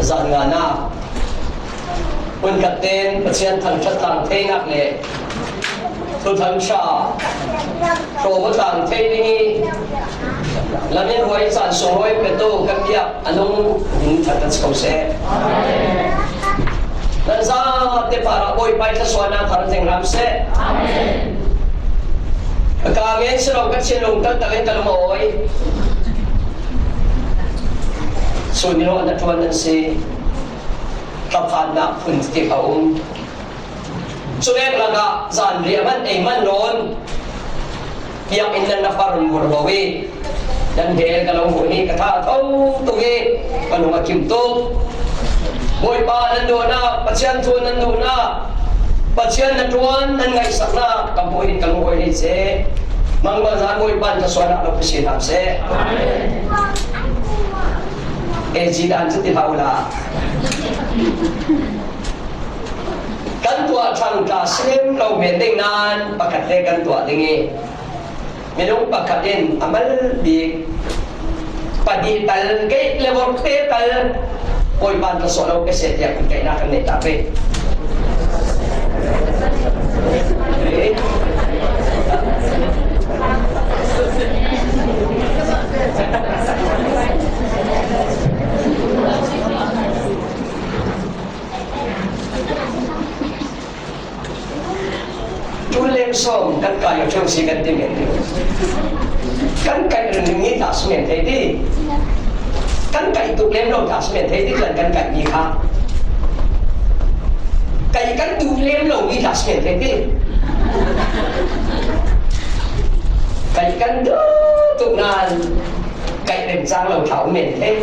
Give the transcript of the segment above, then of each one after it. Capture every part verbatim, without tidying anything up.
Zan ngana, hun khat ten Pathian thangṭhat tlang theinak le thuthang ṭha hrawm aw tlang thei ding i, lamin huai caan sunglawi petu kan biak a nung in thangṭhat si ko seh. Nan zate parah Bawipa i thluasuahna phar zeng hram seh. Ka men si lo, ka thinlung kalkal in ka lung a awi. Sun i ruahna ṭuan nan si. Thlaphannak phun ti a um. Cu nek lakah zanriah hmanh ei hmanh nawn. Biakinn nan rak par run burbo i nan hel ka lo hmuh hi ka tha a tho tuk i ka lung a kim tuk. Bawipa nan duhnak, Pathian thu nan duhnak, Pathian na ṭuan nan ngaihsaknak ka hmuh hi ka lung a awi hi seh. Mangmang zan Bawipa in ka sualnak lo ka si hram seh. Amen. Ee, ci dan cu ti hlah uhla. Kan tuah ṭhang tla si lem lo men ding nain pakhat le kan tuah ding i, minung pakhat in a mal bik, padih tal, keih le vorhte tal, Bawipa in ka suah lo ka si tiah kan kaihnak kan neih ta pei. Ṭul lem sawm kan kai aw ṭheu si kan ti men ding. Kan kaih ringring mi ta si men thei ti. Kan kaih tuk lem lo ta si men thei ti, kan, kan kaih mi kha. Kaih kan tuk lem lo mi ta si men thei ti. Kaih kan tuk nain kaih remcang lo thlau men thei.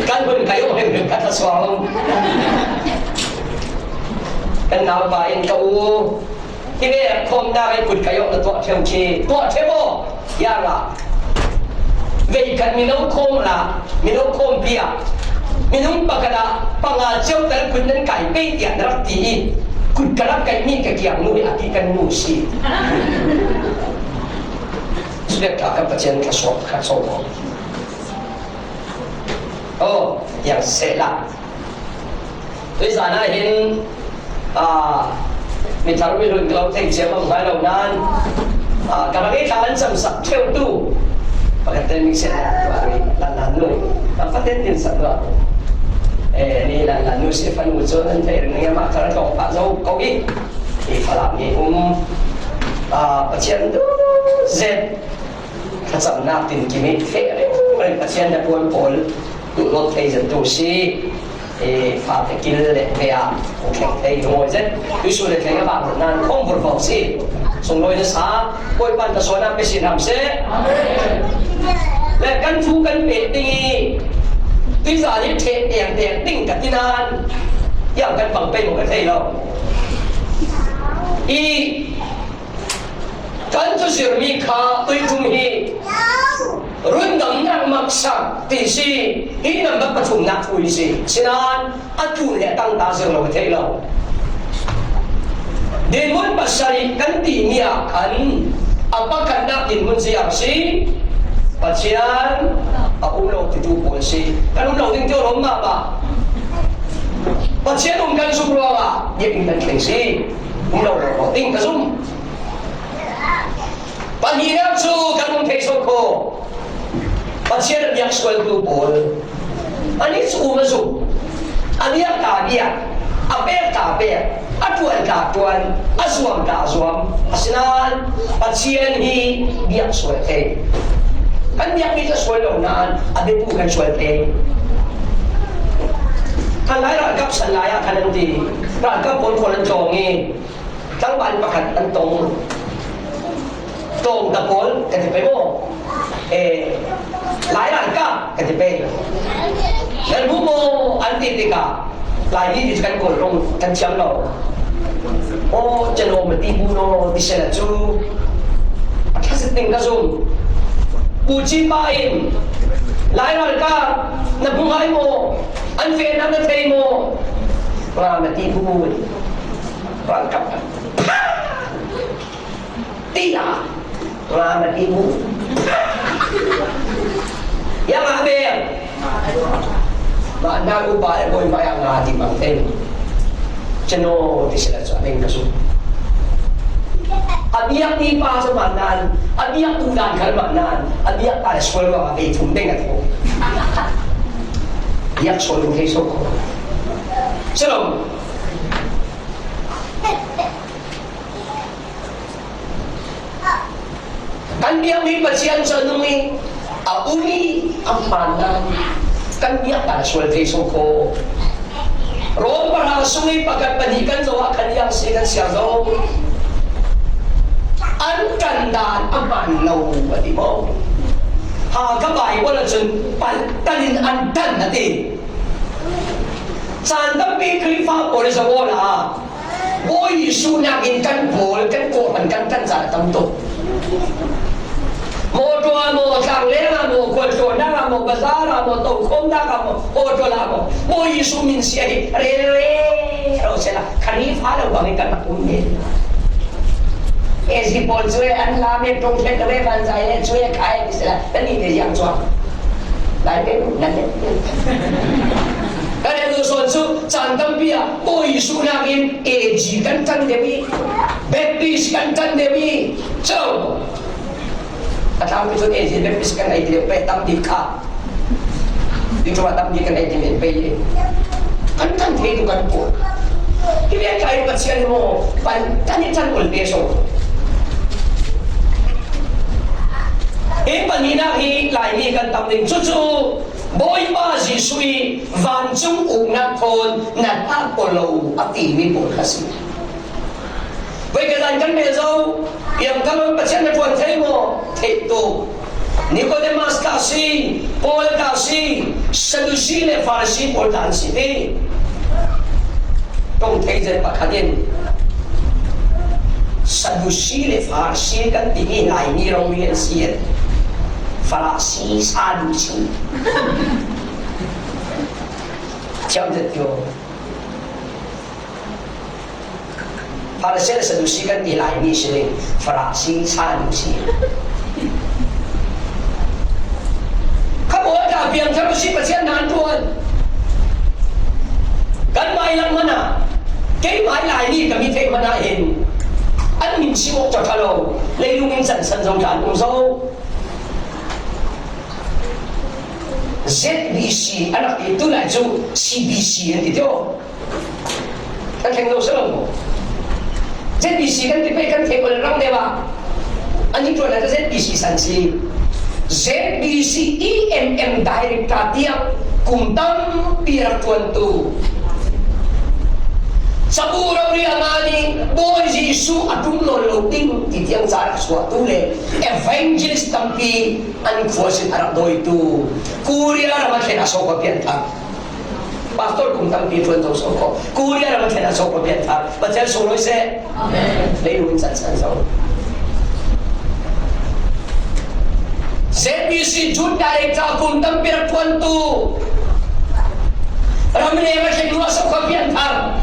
Kan hun kaih awk heng heng ka thluasuah hong. Kan naupa in ka u, hi ve khawmnak i kut kaih awk na tuah ṭheu khi tuah ṭheu aw. Yara. Veikhat mino khawm la, mino khawmpi ah minung pakhat ah panga cio tal kut nan kai pei tiah na rak ti i, kut ka rak kaih mi ka kiang nu i a ti kan nu si. Cubek ṭha kan Pathian ka suak kha so ko. Oh, yang sehla. Tuizan ah hin, aa, mi thar mi hlun ka lo thei cia bang ngai lo nain, aa, ka rak i thla an camsak ṭheu tu pakhat ten mi sehla tu a ri Lanlan nu. Ka faten din sak tu a. Eh, ni Lanlan nu si fanu cu nan thei ring i amah thar a tlawng pah zo ko i, i Falam i um, aa, Pathian duh zet thlacamnak tinkim i feh ringring Pathian na ṭuan pawl duh lawt thei zet tu si. Eh, fate kil le ve ah thleng thei ngawi zet. Tuisu le thleng a vang zet nan khawng burvo si. Sunglawi nasa Bawipa in ka sualnak pe si hram seh. Le kan thu kan peh ding i tuizan i ṭheh tiang tiang ding ka ti nan iang kan pang pei maw ka thei lo. I kan thuzirmi kha tuiṭum hi rundamnak maksak ti si, hi nambat pathumnak thu hi si. Sinan a tlun le a tangta zir lo ka thei lo. Dinhmun pasarih kan timi ah khan a pakhatnak dinhmun ziar si, Pathian a um lo titu pawl si. Kan um lo ding ti aw lawm mahmah. Pathian um kan zuk ruangah biakinn kan thleng si. Um lo lo ding ka zum. Pahnihnak cu kan um thei so kho. Pathian a biak sualtu pawl. Anih cu um a zuk, a biak ta biak, a pek ta pek, a ṭuan ta ṭuan, a zuam ta zuam. Asinain Pathian hi biak sual thei. Kan biakmi cu sual lo nain a biatu kan sual thei. Kan Lai ralkap san lai ah khan an ti, ralkap pawl khual an tlawng i, tlangval pakhat an tong. Tlawngta pawl ka ti pei maw? Eh, Lai ralkap ka ti pei. Nan hmu maw an ti tikah Laimi ti cu kan kawl ṭung kan thiam lo. Aw, cano ma ti bu naw ti sehla cu a ṭha zet ding ka zum. Pu Ci pa in, Lai ralkap na hmu ngai maw? An fehnak na thei maw? Nga ma ti bu. Ralkap ka ti a, nga ma ti bu. Yang a beng. Mahna upa le bawi mah yang a ti mang thei. Ceno ti sila cu a beng ka su. A biak mi pa cu mahna, a biak tu dan khal mahna, a biak pa le sual ruang a bei thum deng a tho. Biak sual thei so. Shalom. Kan biakmi Pathian cu a nung i, a um i, a hmaan nain kan biak dan sual thei sung kho. Rom pahra sung i pakhat pahnih kan zoh ah khan yang si kan siang zo. An kan dan a hmaan lo a ti maw? Ha ka Baibal ahcun paltan in an tan a ti. Caan tampi Khrihfa pawl i zoh awla Bawi Jesuh nakin kan pawl, kan kawhhran kan ṭan caan a tam tuk. Mawṭaw ah maw, tlangleng ah maw, khualtlawnnak ah maw, bazar ah maw, tokhawmnak ah maw, hotel ah maw, Bawi Jesuh min sia hi rere ro sehla, Khrihfa lo bangin kan rak um ve. A C pawl cu an lam e, ṭong ṭhek ve, van zai le cu e, khai sehla, nan nih ve ziang cuang. Lai ve, nan le. Kan e, sawn cu caan tampi ah Bawi Jesuh nakin A G kan ṭan deuh i, Baptist kan ṭan deuh i, co. A tlangpi cu A G Baptist kan ei deuh pei tam dih kha. Dih ṭum a tam dih kan ei deuh pei i. Kan ṭan thei tu kan puak. Hi ve kai Pathian maw, pan kan i ṭan ul pe so. Hi pahninak hi Laimi kan tam ding cucu. Bawipa Jesuh i vancung uknak thawn na tlak ko lo a timi pawl kha si. Voikhat zan kan bel zo, iang kan Pathian na ṭuan thei maw? Theih tuk. Nikodemas kha si, Paul kha si, Sadusi le Farasi pawl kha an si ti. Ṭong thei zet pakhat in Sadusi le Farasi kan timi Laimi rong mi an si. Farasi, Sadusi. Thiam zet kio. Farasi le Sadusi kan ti Laimi si le, Farasi, Sadusi. Kha pawl kha piangthar si Pathian nan ṭuan. Kan mailam hmanh ah, keimah Laimi ka mi theih hmanh ah hin an min si awk ṭha ṭha lo, leilung in cansan zong ṭha an um zo. Z B C an rak ti, tu lai cu C B C an ti ṭheo. Kan thleng lo si lo maw? Z B C kan ti pei kan theih rang deuh ah an i ṭuan ah Z B C san si. Z B C E M M Director tiang kum tampi rak ṭuantu. Cabu rori a ngan i Bawi Jesuh a ṭum nawn lo ding ti tiang ca rak suahtu le evangelist tampi an khua sin a rak dawitu. Korea ram a thlen a so kho pianthar. Pastor kum tampi ṭuan zo so kho. Korea ram a thlen a so kho pianthar. Pathian sunglawi seh. Amen. Leilung in cansan zo. Z B C Youth Director kum tampi rak ṭuantu. Ram leng a thlen ruah so kho pianthar.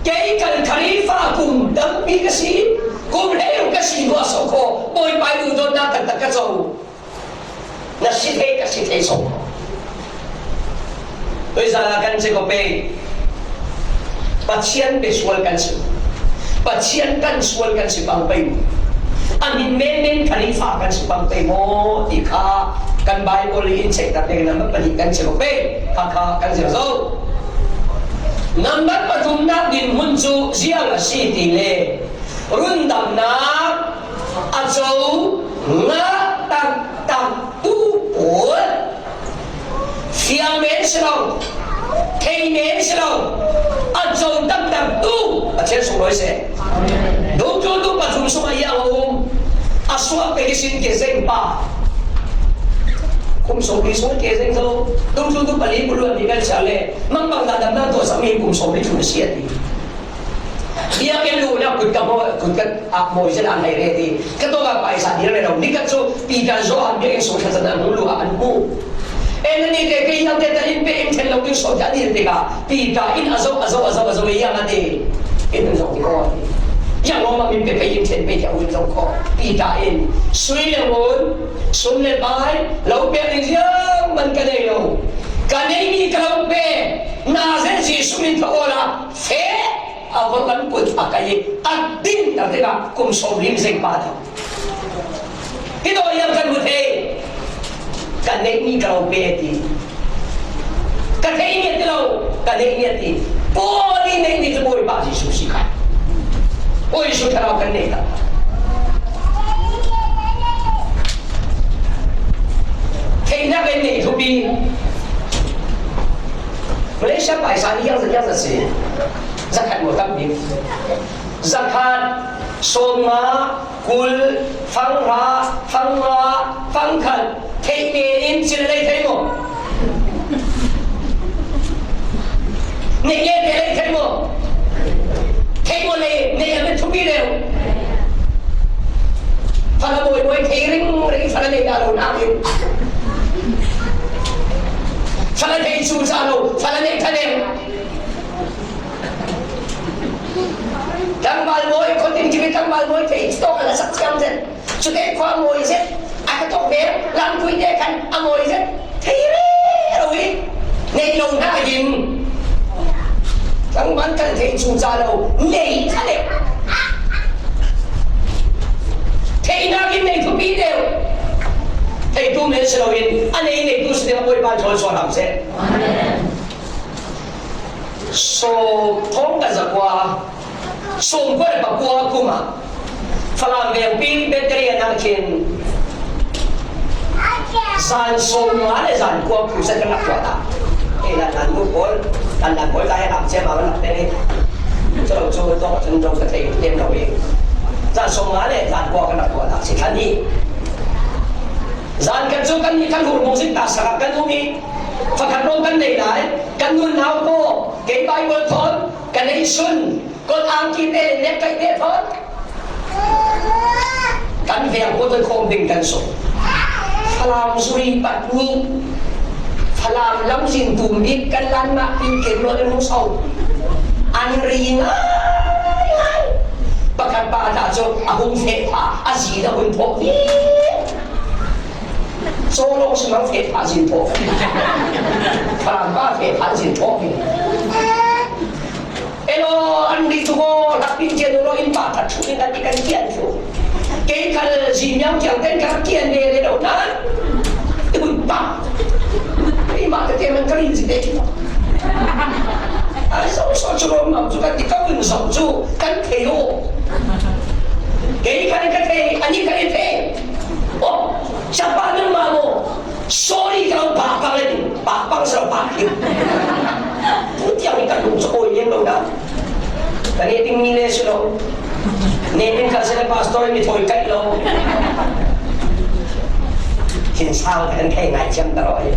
Kei kan Khrihfa kum tampi ka si. Kum hleiruk ka si ruah so kho. Bawipa i duhdawtnak taktak ka co. Na si thei, ka si thei so. Tuizan ah kan si ko pei. Pathian pe sual kan si. Pathian kan sual kan si pang pei. A min menmen Khrihfa kan si pang pei maw ti kha kan Baibal in check tak ding nambat pahnih kan si ko pei. Kha kha kan si zo. Nambat pathumnak dinhmun cu ziang a si ti le rundamnak a co ngah taktak tu pawl, fiangmen si lo, theimen si lo, a co taktak tu Pathian sunglawi seh. Dungthluntu pathum sungah iang a um, a suak pek ihsin kezeng pa. Kum sawmli sung kezeng zo, dungthluntu pali puluan mi kan siang le, mangbang dah damnak tuah sami kum sawmli thum a si a ti. Biakinn luhnak kut ka mawi, kut ka, ah, mawi zet ah an hei reti. Ka tawk ah paisa dil rero. Nikhat cu Peter Johan biakinn sung thla caan an hung luh ah an hmuh. Annih te kei lawngte tal in pe in ṭhen lo ding sawm tiah an hil tikah Peter in a zoh, a zoh, a zoh, a zoh i iang a ti. In hung zoh ti ko a ti. Ziang lawmam in pe pei in, thian pei thiah hun zong khaw. Peter in, sui le ngun, sum le pai, lo pek ding ziang man ka nei lo. Ka neih mi ka lo pe, Nazareth Jesuh min tawh awla feh, a va kan kut a kai, a din a tek a kum sawmli zeng pa tawh. Hi dawi hiam kan hmu thei? Ka neih mi ka lo pe a ti. Ka theih mi a ti lo, ka neih mi a ti. Paul i neih mi cu Bawipa Jesuh si kha. Pawi Jesuh Thlarau kan nei ta. Theihnak in nei thupi. Malaysia paisa ni yang zat yang zat si. Zakhat maw tam bik. Zakhat, sawmnga, kul, fanghra, fanga, fangkhat, theih men in cil lei thei maw? Neih le pe lei thei maw? Thei maw lei, neih a met thupi leu. Fala bawi bawi thei ring ring, fala neih dah lo nak in. Fala thei cu ca lo, fala neih tha leng. Tlangval mawi, khuatin kiri tlangval mawi thei, tawk a la sak ciam zet. Cute khua mawi zet, a ka tawk ve, lampuite khan a mawi zet. Thei rero i, neih lo hna hin. Tlangval kan thei cu ca lo, nei kha le. Theihnak in nei thupi deuh. Theitu men si loin, a nei neitu si deuh, a Bawipa thawn sual hram seh. Sawm thawng khat zakua, sawmkua le pakua kum ah Falam vengpi Bethlehem ah khin zan sawmnga le zan kua crusade kan rak tuah ta. Ei, nan nan tu pawl, nan nan pawl ta he lam cia ma kan rak te ni. Calo cu tawk cun zong ka thei tem lo i. Zan sawmnga le zan kua kan rak tuah ta si khan hi. Zan kan cu kan ni kan hur mung zik ta sakah kan um i. Fakhat lawng kan nei lai, kan nunau paw, kei Baibal thawn, ka neihsun, kawt angki te le nek kaih te thawn. Kan veng kawt khawm ding kan sawm. Falam zuri pat ni, Falam lamzin tum bik kan lan mah pin kem lo le mu sau. An ri ngai ngai. Pakhat pa ta cu a hung feh pha, a zi na hun thawh ni. Solo si mang feh pha zin thawh. Falam pa feh pha zin thawh. Elo, an ri tu ko, hlak pin cian lo in pa that thu in an i kan kian thu. Kei khal zi miang kiang ten ka kian ve le lo nan. I hun pa. Kei ma ka te man ka rin zi te. Ai, so, so, cu lo mam cu kan ti ka hun so cu kan thei lo. Kei khal ka thei, ani khal i thei. Oh, siapa nang ma mo. Sorry, kalau bakpang ini, bakpang selalu bakpang. Putiang ikan dong sa oil yan dong na. Kan iting nile silo. Netin ka sila pastor ini toy kai lo. Kinsal kan kai ngai jam taro ay.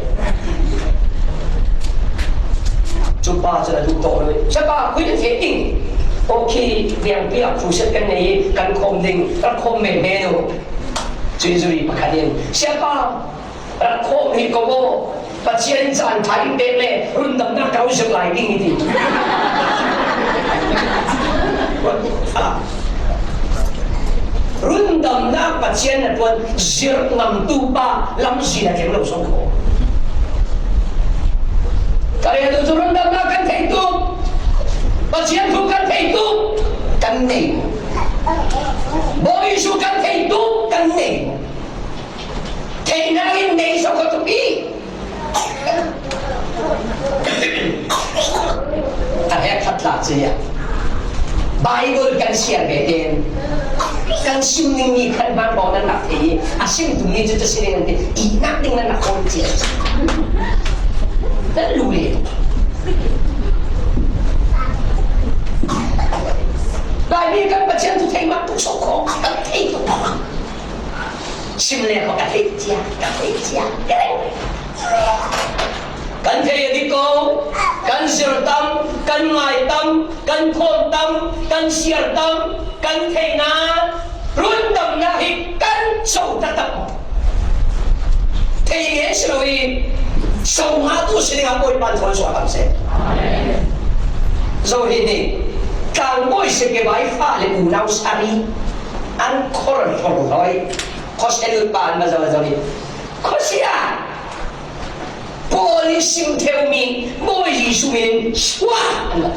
Cuba sila dudok lo. Siapa aku yang setting? Okay, yang pihak pusat kan ni kan konding, kan komen menu. Zuri-zuri pakanin. Siapa? Rak khawm hi ko maw? Pathian in caan ṭha in pek le rundamnak ka lo zirh lai ding i ti. Rundamnak Pathian a ṭuan zirh ngamtu pa lamzin a keng lo sawng ko. Ka rian tu cu rundamnak kan thei tuk, Pathian thu kan thei tuk, kan nei. Bawi Jesuh kan thei tuk, kan nei. Theihnak in nei so kho tuk i. A hek khat tla cu ya. Baibal kan siar ve tein kan sim ning mi khan hmang bawh nan rak thei i, a sim tum mi cu cu si ning an ti, i nak ding nan rak kawl cia. Kan lu le. Baibal kan Pathian tu thei mak tuk so kho, kan thei tuk. Sim le kho ka theih cia, ka theih cia. Kan theih a dik ko, kan zir tam, kan ngai tam, kan khawm tam, kan siar tam, kan theihnak, rundamnak hi kan so taktak. Thei nge si lo i, so ngah tu si ding a Bawipa thawn suak tam seh. Zo hi ni, tlangbawi Seke bai fa le unau sari an khor hong hoi. Khose lut pan ma zo zo ni. Khose a. Paul i sim theu mi, Bawi Jesu min in sua an la.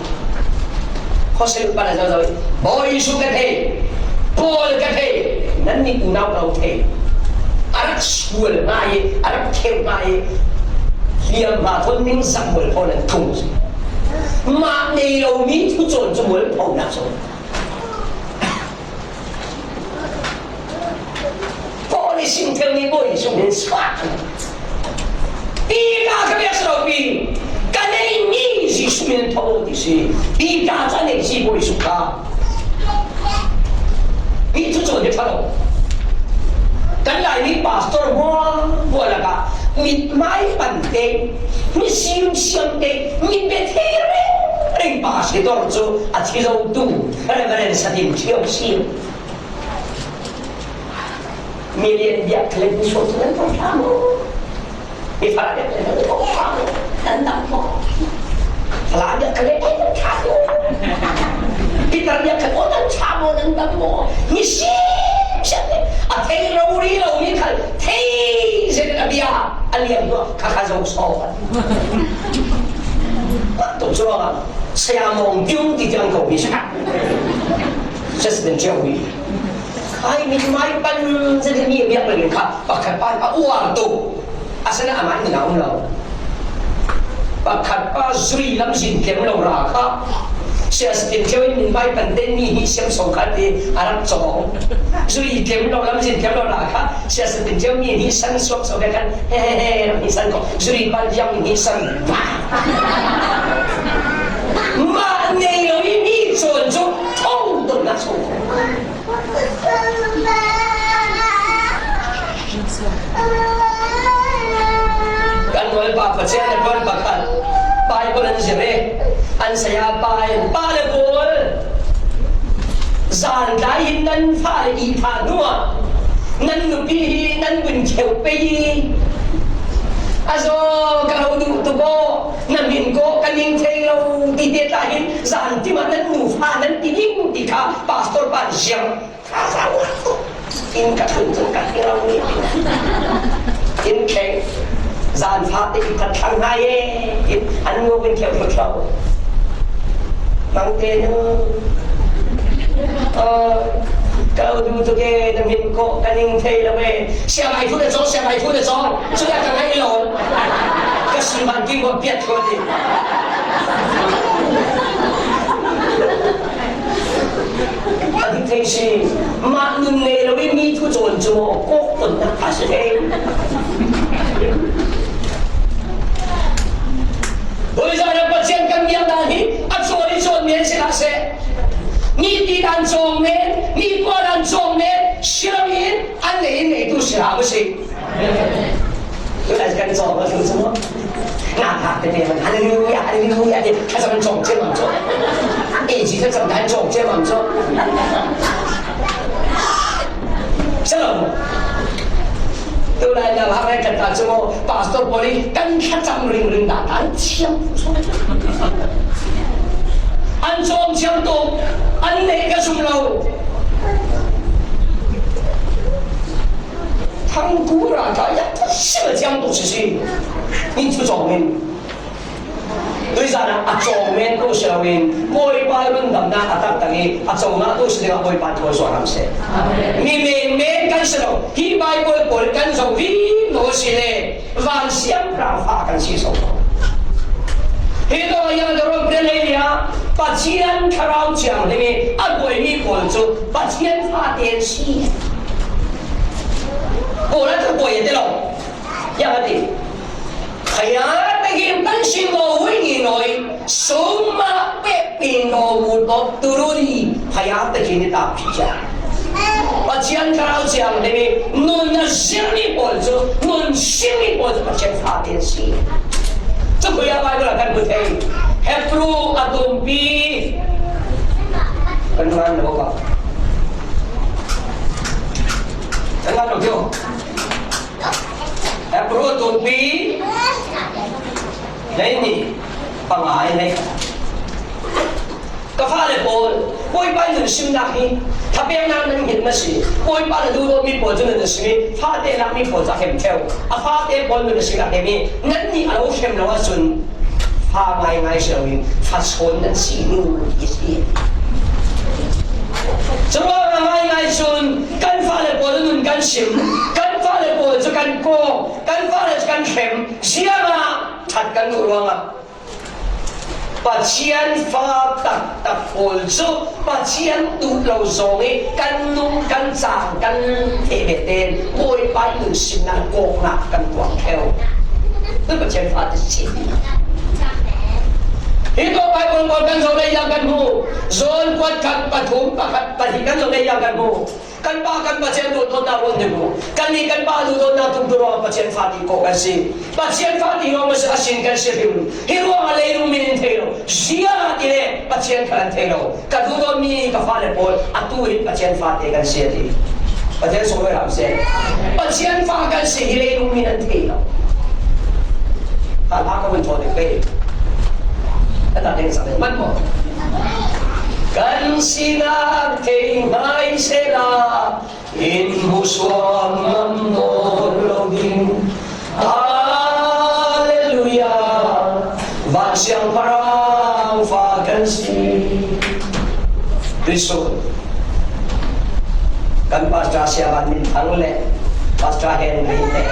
Khose lut pan a zo zo ni. Bawi Jesu ka thei. Paul ka thei. Nan ni unau lo thei. A rak sual ngai, a rak theu ngai. Liam ma thon ning zak mual pho nan tung. Ma nei lo mi thu chon chu mual pho na so. Paul i sim theu ni Bawi Jesu min in sua. Peter ka biak sa lo pi. Ka nei ni Jesu min in tho ti si. Peter cha nei si Bawi Jesu ka. Mi thu chon hi tha lo. Kan lai mi pastor hua hua laka. Mi mai pan te. Mi sim siam te. Mi pe the reng reng pastor chu a thi zo tu. Reverend Satin Thiau si. Mi lian biak khalek mi suak tu nan pawh tha maw? Mi fa biak khalek nan pawh tha maw? Nan dam maw? Fa biak khalek nan tha maw? Peter biak khalek nan tha maw, nan dam maw? Mi sim siam le a thei lo ri lo mi khal thei zen a bia a liam hnuah kha kha zo saw. Tuk chuang a saya mawng tiung ti tiang ko mi sa. Just been tell me. Ai, mi mai pan zet mi biak le kha, pakhat pan a uar tu. A sana a mai na um lo. Pakhat pa zui lam zin kem lo ra kha. Sia skin teu in min mai pan ten mi hi siam song khat ti a rak chong. Zui kem lo lam zin kem lo ra kha. Sia skin teu mi hi san suak so kan. He he he, mi san ko. Zui pan yang mi san. Ma nei lo mi mi chon chu thong dong na so. Kan nuai pa Pathian a nuai pakhat Bible an zir e. An saya pa in pa le pawl. Zan tlai in nan fa le i pha nuah. Nan nupi hi nan bun kheu pei hi. A zo ka lo duh tu bo. Na min ko ka ning thei lo ti te ta hin zan ti ma nan nu fa nan ti ding ti kha pastor pa ziam. Ka sa wa tu. In ka thun tu ka ti lo ni. In keng zan fa te ka thang hai e. In an ngo bin kheu kheu. Mang te nu. Ka lo duh tu ke na min ko ka ning thei lo e. Sia mai thu le zo, sia mai thu le zo. Chu ya ka ngai lo. Ka sun ban king ko piat ko ti. A dik thei si, mah nun nei lo i mi thu chon chu maw, kawk tonnak a si thei. Hoi zan a Pathian kan biak dan hi, a chawn i chawn men si hlah seh. Mi ti dan chawn men, mi kua dan chawn men, si lo in, an nei in neitu si hlah maw si. Tulai kan chawng a tlung chu maw? Na phak te te man, hallelujah, hallelujah te, a chang chawng che mam chu. E ji ka chang dan chawng che mam chu. Shalom. Tulai na phak rai kan ta chu maw, pastor poli kan kha chang ring ring da tan chiam. An chawng chiam tu, an nei ka sum lo. Thangkura ka yak ta sila chiang tu sisi. Min chu chawng min. Tui zan a chawng men tu sila win. Bawipa rundamna a tak tangi. A chawng na tu sila Bawipa tu so ram se. Mi men men kan sila. Hi Bible pol kan zong vi no sile. Van siam rang fa kan si so. Hi lo yang da rom pre le ya. Pathian Thlarau Thianghlim hi a buai mi pawl chu Pathian fate an si. Pawl a thabuai a ti lo. Yang a ti. Khaya takin kan si ngaw hui ni nawi. Suma pek pin ngaw mut bawk turu ni. Khaya takin i tak phi cia. Pathian Thlarau Thianghlim hi nun a zir mi pawl cu, nun zir mi pawl cu Pathian fate an si. Cu khui a Bible ah kan hmu thei. Hebru a tumpi. Kan ngan lo ka. Kan ngan lo kio. Hebru a tumpi. Leini. Pangai lei. Ka fale pawl, Bawipa nun simnak hi thapeknak nan hngilh maw si. Bawipa na duhdawtmi pawl cu nun a sim i, fate lakmi pawl cu a hrem ṭheu. A fate pawl nun a simnak hrem i, nannih a lo hrem lo ahcun fa ngaingai si loin fa chawn nan si nu i si. Curuangah ngaingai cun kan fale pawl nun kan sim, kan fale pawl cu kan kawk, kan fale cu kan hrem, ziangah ṭhat kan duh ruangah Pathian fa taktak pawl cu Pathian duh lo zong i kan nung, kan cang, kan theh ve tein Bawipa i nun simnak kawknak kan tuah ṭheu. Cu Pathian fa ti si. Hi tuah Baibal pawl kan zoh lei ah kan hmuh. Johan kuat khat, pathum, pakhat, pahnih kan zoh lei ah kan hmuh. Kan pa kan Pathian duhdawtnak ruang hi mu. Kannih kan pa duhdawtnak tumtu ruangah Pathian fa ti kawk kan si. Pathian fa ti ruang maw si, a sin kan si hrim. Hi ruangah leilung min in thei lo. Ziangahtile Pathian kha an thei lo. Ka duhdawtmi ka fale pawl, atu hin Pathian fate kan si a ti. Pathian sunglawi hram seh. Pathian fa kan si hi leilung min an thei lo. Hala ka vun thaw dek pei. Kan dah deng sak dek man maw? Kan sinak thei hmaisehla in hmuhsuam mamawh lo ding. Hallelujah. Van Siangpahrang fa kan si. Tuisun kan Pastor Siavan Min Thang le Pastor Henry le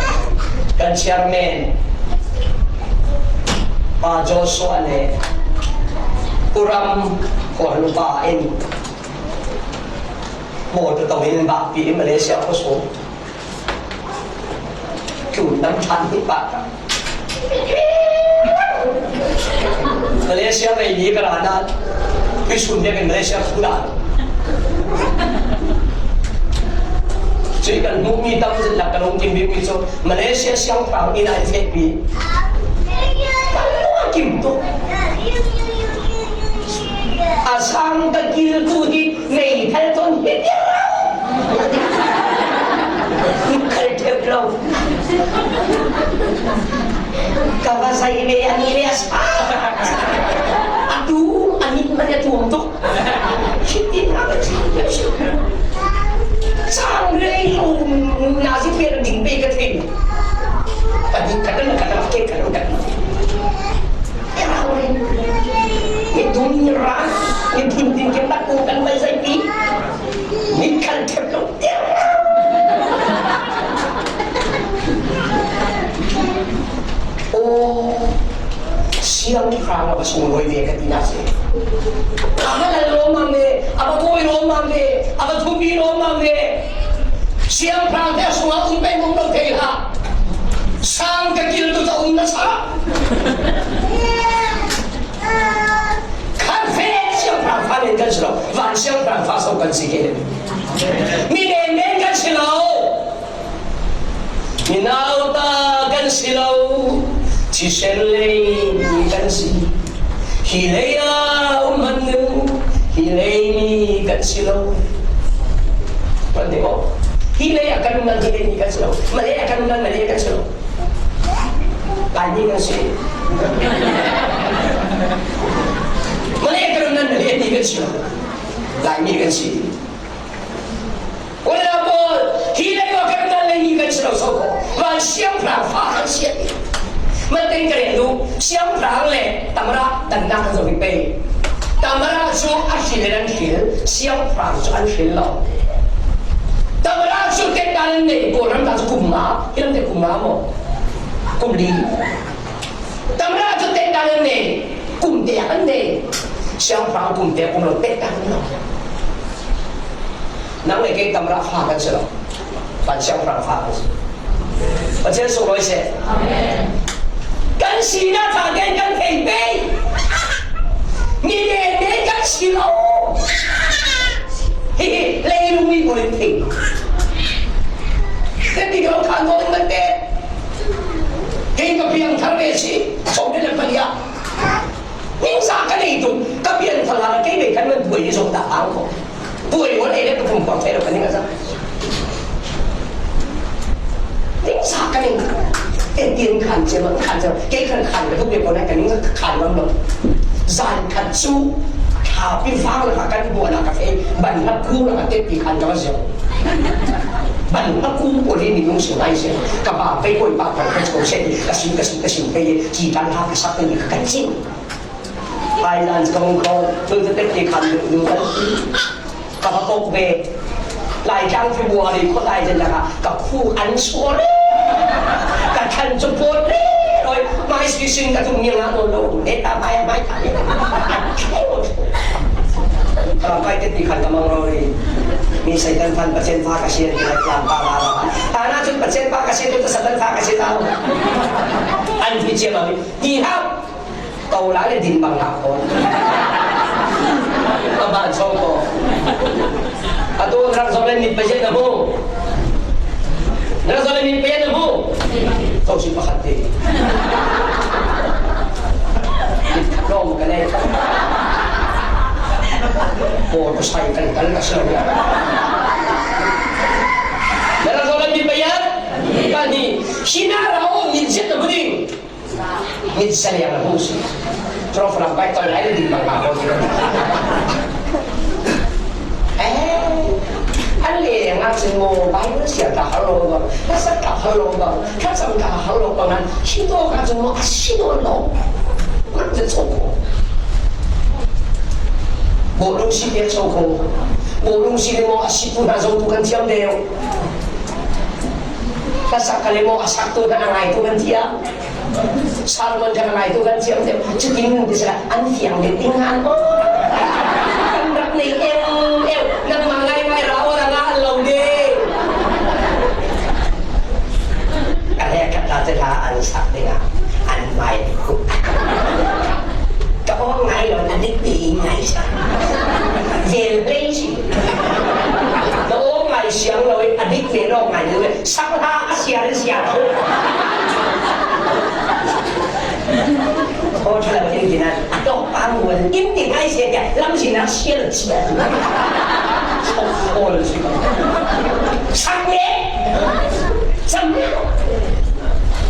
kan chairman Pa Joshua le Puram Khualupa in mawtaw tawh in an bahpi i Malaysia khuasung tlun dang ṭhan hi pah. Malaysia meili ka ra nain tuisun biakinn Malaysia ka ra. Cui kan hmuhmi tam zet lak ka lungkim bikmi cu Malaysia siangpahrang inn ah i fehpi. Kan lungkim tuk. A sang ka kiltu hi nei thal ton hi ti lo. Khal ṭhep lo. Ka va zei ve a ni ve a sa. A tu a ni man a tuam tuk. Chiti na ka chang rei lo na si pe ding pe ka thei. Ka ding ka dang ka dang ke ka dang ka dang. Ni dum ni ra ni dum din ke tak ko kan bai sai pi. Ni kan thep lo. Aw, siangpahrang a va sunglawi ve ka tinak si. A va lal lawmmam ve, a va kawi lawmmam ve, a va thupi lawmmam ve. Siangpahrang te a sungah um pei um lo thei hlah. Sang ka kil tu ca um na sa. Khan fe siangpahrang fa men kan si lo, van siangpahrang fa so kan si ke. Mi men men kan si lo. Minauta kan si lo, thisen lei mi kan si. Hi lei a um hmanh nu, hi lei mi kan si lo. Kan ti maw? Hi lei a kan um nan hi lei mi kan si lo. Malay a kan um nan Malay kan si lo. Laimi kan si. Malay a kan um nan Malay mi kan si lo. Laimi kan si. Ula pawl, hi lei a kan nal lei hi kan si lo so ko. Van siangpahrang fa kan si a ti. Manteng ka rel duh, siangpahrang le tamara dannak kan zoh hi pei. Tamara cu a hril le an hril, siangpahrang cu an hril lo. Tamara cu tehdan an nei, Kawlram ta cu kum nga, hi lam te kum nga maw? Kum li. Tamara cu tehdan an nei, kum te an nei. Siangpahrang kum te kum lo tehdan an lo. Nang le kei tamara fa kan si lo. Van siangpahrang fa kan si. Pathian sunglawi seh. Amen. Kan sinak ṭha tein kan thei pei. Mi men men kan si lo. Hi hi, leilung mi pawl in thei. Kan ti lo khan ko in kan te. Kei ka piangthar ve si. Sawm le pali ah. Ningzah ka nei tuk, ka pian thal hlan ah kei vei kan man buai i zong dah hang ko. Buai maw lei le ka phun phuang thei lo ka ning a zang. Ningzah ka nei. Entian khan cia man khan cia. Kei khan khan ka tuk ve ko na ka ningzah ka khan man lo. Zan khat cu Happy vang la ka kan buan la ka thei, ban la ku la ka te pi kan ka zeu. Ban la ku ko li ni nung sing ai se. Ka ba pe ko pa kan ka ko se, ka sing, ka sing, ka sing pe, ki kan ha ka sa pe ka kan sing. Hai lan ka hong ko, tu te pi kan du kan. Ka ba ko be. Lai Tlang February khualai zen laka ka khu an sual e. Ka than cu pawt le rawi. Mai si sin ka tung niang a lo lo. Ne ta mai mai ta le. Ka kai te ti khan ka mang rawi. Mi Satan fan Pathian fa ka si an ti lai tlang pa la la. Ta na cun Pathian fa ka si tu Satan fa ka si ta. An ti cia ma mi. Ni hau. Ko lai le din bang hna ko. A ban chong ko. A tu rak zong le mit pazet na mu. Rak zong le mit pazet na mu. Ko si pakhat te. Rom ka le. Ko ko sai kal kal ka sa. Rak zong le mit pazet. Ka ni. Sina ra o mit zet na mu ding. Mit sa liang a hmuh si. Prof lam pai ton lai le ding bang bang ko si. Eh, an le ngak sin mo Bible sia ta halo bang, ka sa ta halo bang, ka sa ta halo bang an si to ka cun mo a si to lo. Ngak cun so ko. Bawlung si pek so ko. Bawlung si le mo a si tu na zo tu kan thiam deuh. Ka sak ka le mo a sak tu na a ngai tu kan thiam. Salmon kan ngai tu kan thiam te. Cutin ti sila an fiang de ting han. Kan rak nei eu eu. Nang ma ngai ngai ra o ra nga lo de. Ka he ka ta te la an sak de nga. An mai ku. Ka o ngai lo na dik ti ngai sa. Vel plei si. Ka o ngai siang lo a dik ve lo ngai lo. Sak la a siar siar. Ko thala ba in kina a tok pang wal in ti ngai sia dia lam sin a sial sia. Ko si. Sang ne. Sang ne.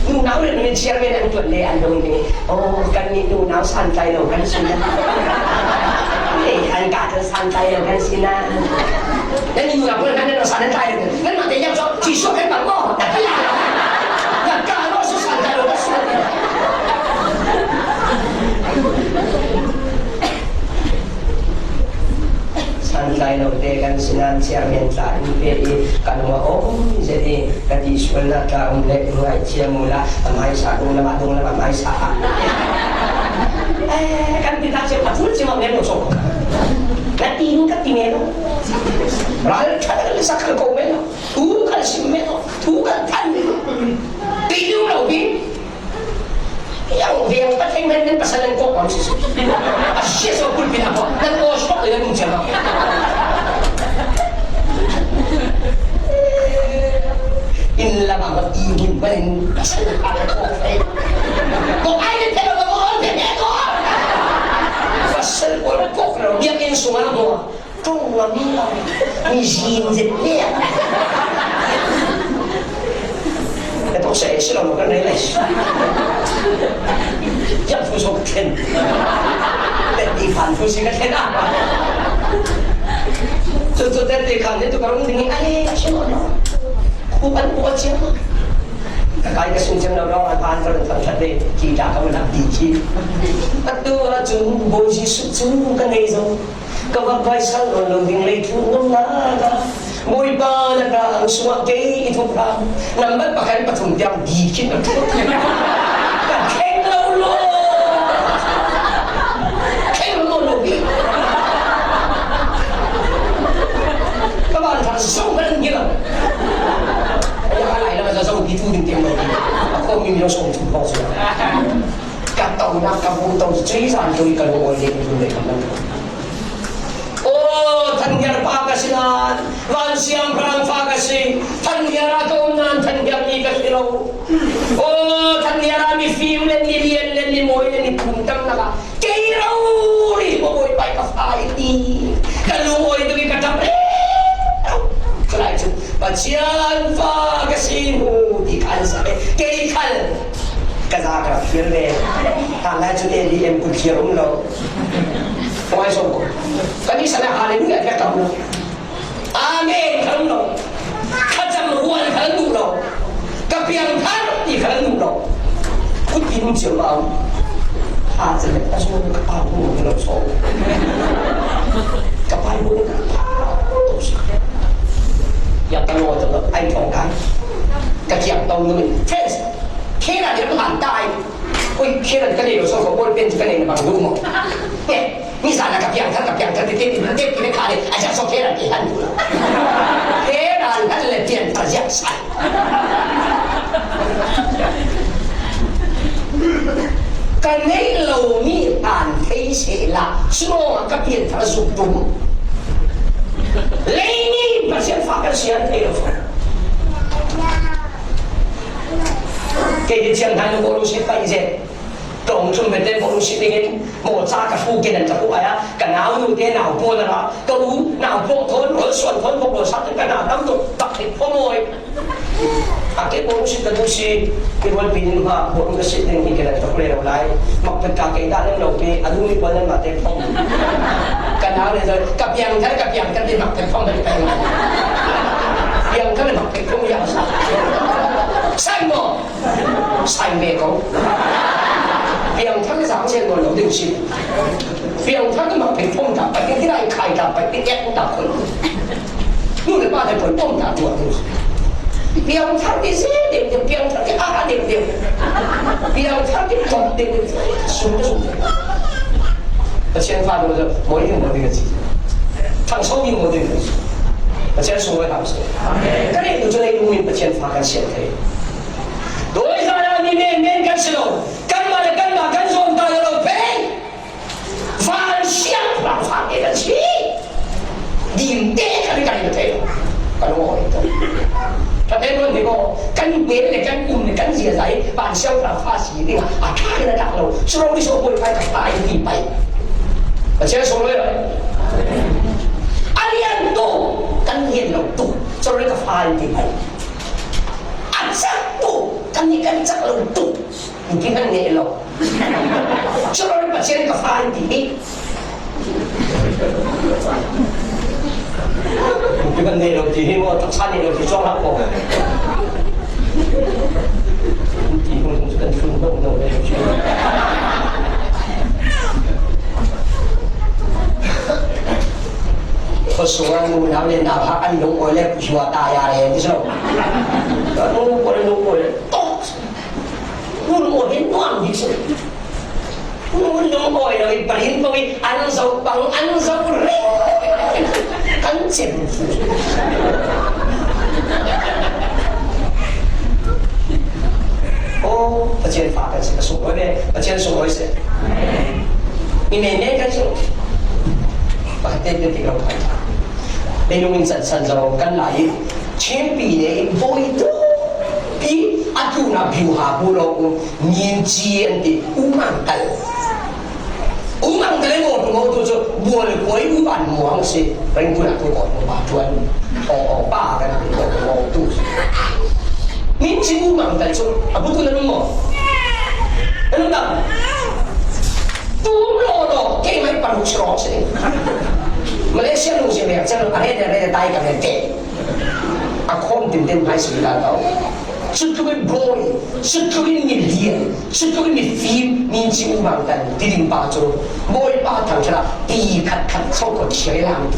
Nunau le ni chairman an tuan le an dong ni. Oh, kan ni nunau san tai lo kan sin. Ni an ka san tai lo kan sin na. Nan ni nunau kan nan lo san tai lo. Nan ma te yang so, ci so kan bang ko. Nan ka lo su san tai lo kan sin. Santlai lo te kan si nan chairman tla in pe i kan wa om zet i ka ti sual na tla um le ngai chia mu la a mai sa dung lama dung lama mai sa a. Eh, kan ti ta chia patul chia ma mem lo so. Na ti nu ka ti mem lo. Ral ka le sa ka ko mem lo. Tu ka si mem lo. Tu ka tan mem lo. Ti nu lo bi. Yang veng patheng men men pasal nan kawk ngam sisi. A sia so kulpi na kawk nan aw suak le nan um ciang. In lam a ti hun panin pasal nan kawk. Kawk ai nan thelo kawk ai nan thelo. Pasal kawk kawk lo biak in sung a maw. Tung ngam lo, mi zin zet le. Ka tuk sa e si lo kan rei lai. Yang fu so ken. Te ti fan fu si ka ken a. Tu tu te ti kan ne tu ka rung ding ai si lo. Ku kan ku chi. Ka kai ka sung chen lo lo an pan ka rung kan chat de. Ki ta ka man di ki. Atu a chu bo ji su chu ka nei zo. Ka va paisal lo lo ding lei thu ngam na ka. Bawipa na ka ang sungah kei i thuk hram. Nambat pakhat pathum tiang di khin a thuk. Ka kheng lo lo. Kheng lo lo hi. Ka van thar sung ka ngi lo. Ya ka lai la ka sa so ki tu ding tiang lo. Ko mi mi lo so tu ko so. Ka tau na ka bu tau chui san tu ka lo oi le tu le ka man. Aw, thanhiar pa ka si nan, van siangpahrang fa ka si. Thanhiar ah ka um nan thanhiar mi ka si lo. Aw, thanhiar ah mi fim le, mi lian le, mi mawi le, mi pumtam nak ah kei rori maw Bawipa i ka fa i ti. Ka lung awi deuh i ka tam rero. Culai cu Pathian fa ka si hnu ti ka an sak e. Kei khal ka za ka rak fial ve. Tanglai cu A D M kut khiar um lo. Khuai so ko. Kanisa na hallelujah ka tam lo. Amen ka lo. Ka tam rual ka lo. Ka piang thar ti ka lo. Kut kin chiam au. A, sa le ka so ka pa ko lo so. Ka pa ko ka pa ko. Ya ka lo to ai thong ka. Ka chiam tong ni. Friends. Kira ni han tai. Ui, kira ka ni lo so ko bol pen ka ni bang lu mo. Eh. Ni sa na ka piang thar, ka piang thar, ti, ti, ti, ti, ti, ka le, a, ja so khe ran ki han tu la. Khe ran han le piang thar ja sa. Ka nei lo mi han thei se la, suno ka piang thar zu tum. Lei ni pa sian fa ka sian thei lo. Ke di sian han lo ko lu si pa i je. Tawng tlum vete bawng si dingin mawh ca ka fu kenan ka fu ai a, ka nau nu te nau pawl a, ka u nau pawl thawn, rawl suan thawn, bawk rawl sa te ka na tam tuk tak thei phaw mawi. A ke bawng si ka du si, ke rual pin in ha bawng ka si ding hi kenan ka fu le lo lai. Mak pet ka ke da lem lo pe, a du mi pawl nan ma te phaw. Ka nau le zoi, ka piang thar, ka piang thar, mak pet phaw mai ka. Piang thar, mak pet phaw ya sa. Sai maw? Sai ve ko. Piang thar zang chen ko lo ding si. Piang thar ma pe pom ta, pa ti lai khai ta, pa ti ek ta ko. Nu le pa le pom pom ta tu. Piang thar ti si ding ding, piang thar ti a ding ding. Piang thar ti pom ding ding. Sum sum. Pathian fa lo mo ding mo ding si. Thang so ding mo ding si. Pathian sung lo ham si. Ka le tu le lu min Pathian fa kan sian thei. Doi zan a mi men men kan si lo. Kanmah le kanmah kan zuam ta lo pei. Van Siangtho fa te kan si. Dim te kan kan thei lo. Kan awi ta. Ka te lo ni ko kan bel le kan um le kan zia zai Van Siangtho fa si ding a, a tha na tak lo. Churo ni so boi pai ka fa ti pai. Ka chia so lo. A lian tu kan lian lo tu. Churo ka fa ti pai. A chak tu kan ni kan chak lo tu. Ki hman ngei lo. Chulor Pathian ka fa in ti hi. Ki hman ngei lo ti hi maw, taksa ngei lo ti chuang hak maw. Ti hmun hmun chu kan thlun lo lo le. Khuasung a nunau le nauhak an lungawi le khuazuat a ya le ti zo. Ka nung ko le nung ko le. Tawk. Hun aw hi nuam hi si. Hun aw hi lo i parin ko i an zo pang an zo ring. Kan chin. Aw, Pathian fa kan si ka sunglawi ve, Pathian sunglawi si. Mi nei nei kan si. Pakhat te te ti lo kan. Leilung in san san zo kan lai. Thimpi nei boi tu. Pi a tuna biu ha bu lo. Min ci an ti, u mang tal. U mang tal e mo tu mo tu chu, bual koi u ban muang si, reng tu na tu ko tu ba tuan. O, o, ba kan tu ko tu mo tu. Min ci u mang tal chu, a bu tu na mo. Anu ta. Tu lo lo, ke mai pa lu chro si. Malaysia lu si me, chan a re re re tai ka me te. A khawm tintin hmai sung ta tau. Chutluk in bawi, chutluk in milian, chutluk in mifim, min ci u mang kan, ti ding pa chu. Bawipa thangṭhat a, ti khat khat chauh ko thiai lang.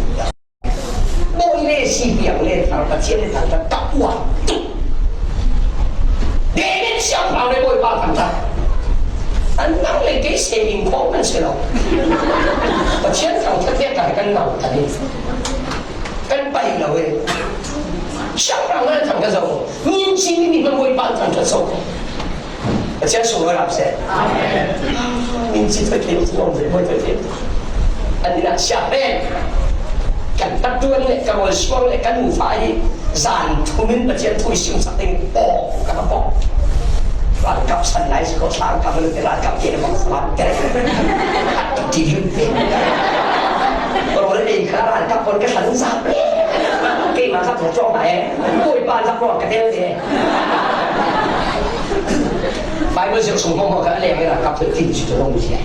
Bawi le si piang le thar, Pathian le thangṭhat, ka uar tuk. David siangpahrang le Bawipa thangṭhat. An nang le kei se in khawm kan si lo. Pathian thangṭhat le kan nau ta ni. Kan pai lo e. Siangpahrang le thangṭhat zo. Min ci ni mi hmang Bawipa thangṭhat zo. Pathian sung lo rap se. Amen. Min ci thoi thei, min ci thoi thei. An ina siap e. Kan tat tuan le, kan ol suang le, kan nu fa hi. Zan thum in Pathian thu i sim sak ding. Paw, ka paw. Ralkap san lai si ko, ralkap le, ralkap ke bang sa te. Ti lut pe. Ko le ei ka ralkap kon ka san sa pe. Keimah kha thaw chuang ta e. Bawipa zak ruang ka tel te. Bible ziak sung hmawk hmawk kha a leng e ralkap te ti si to long si e.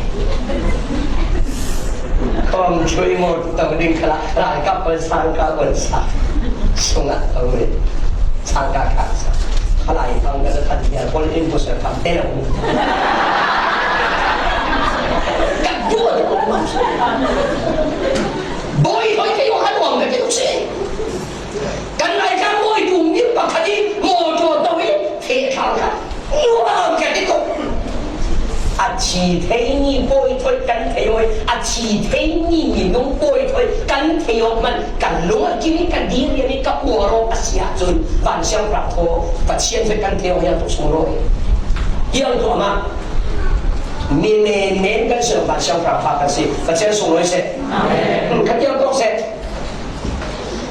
Ko Ang chui mo, tawh ding kala, lai ka pal sang ka pal sa. Sunga tawh ding. Sang ka ka sa. Kalai pang ka sa kan dia, pol in ko sa kan dia. Ka dua ko mas. Boy, boy, kayo kan wang ka kinu si. Kan lai kan boy, tum bil pa kadi, mo to tawh in, te ka ka. Nuam ka ti ko. A thi thei ni boy thoi kan thei oi. A thi thei ni minung boy thoi kan thei oi man. Kan lung a kini ka diri ni ka uaro a sia chun. Van siang pra tho. Pathian thoi kan thei oi ya tu sung roi. Yang tu ama. Mi ne ne kan se van siang pra pha kan se. Pathian sung roi se. Amen. Kan yang tu se.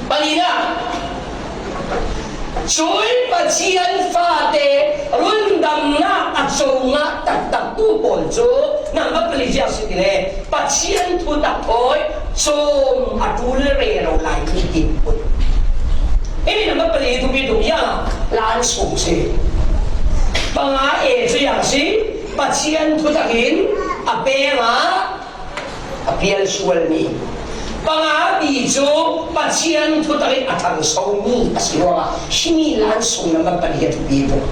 Palina. Cui Pathian fate rundamna a cunga taktak tu pawl cu nangmah pali ziak si ti le Pathian thutak thawi cawm a tul rero lai ti timpui. Himi nangmah pali thupi tu ya lan sung si. Panga e cu yang si Pathian thutak in a peng ah a pial sualmi. Panga pi cu Pathian thutak in a ṭhangsomi a si ruangah himi lan sung nangmah pali a thupi tuk.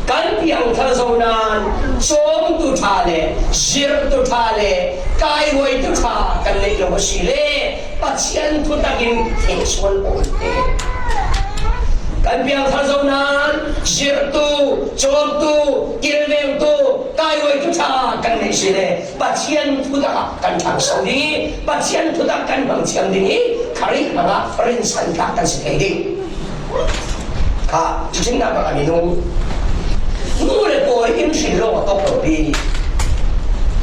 Kan piangthar zo nain cawmtu ṭha le zirhtu ṭha le kaihuaitu ṭha kan neih lo a si le Pathian thutak in theh sual awlte. Kan piangthar zo nain zirhtu, cawmtu, kilvengtu, kaihuaitu ṭha kan neih si le Pathian thutak ah kan ṭhangso ding i, Pathian thutak kan hmang thiam ding i, Khrih hrangah rinsan tlak kan si thei ding. Kha, cucimnak bak a minung. Nu le pawi in hrin lawng a tawk lo pi.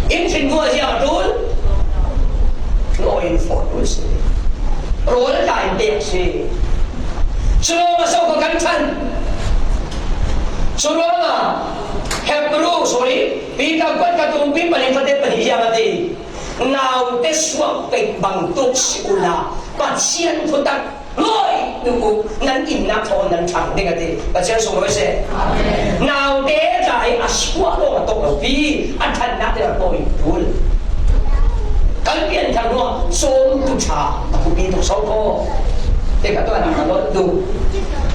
In hrin hmuah ziang a ṭul. Law enforcement si. Rawl tlai pek si. Cu lawng a so kha kan ṭhan. Cu ruangah Hebru, sorry, Peter kuat ka tumpi panin fate pahnih ziang a ti. Naute suak pek bang tuk si uhla, Pathian thutak lawi tuk uh nan innak thawn nan ṭhang ding a ti. Pathian sung lawi seh. Naute tlai a suak lawng a tawk lo pi, a ṭhannak ding a tawk in tul. Kan pianthar hnuah cawmtu ṭha a thupi tuk so ko. Te ka tuan a lawt tuk.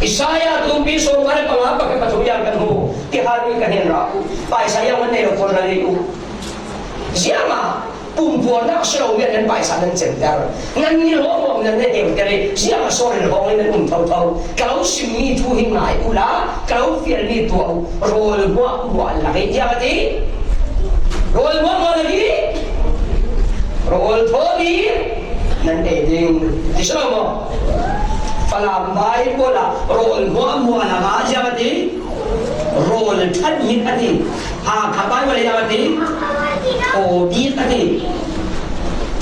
Isaiah tumpi sawmnga le panga pakhat pathum yang kan hmu. Ti hal mi ka hin ra. Paisa yang man nei lo pawl na lei uh. Ziangah pumpuarnak si lo mi nan paisa nan center. Nan ni lo mawng nan na heuter i ziangah saw rilhawng in nan um thotho. Ka lo simmi thu hi ngai uhla, ka lo fialmi tuah uh. Rawl hmuahhmuah lak i ziang a ti. Rawl hmuahhmuah lak i rawl thawmi nan ei ding. Ti si lo maw? Falam Baibal ah rawl hmuahhmuah lak ah ziang a ti. Rawl ṭhat bik a ti. Hakha Baibal ah ziang a ti. Thaw bik a ti.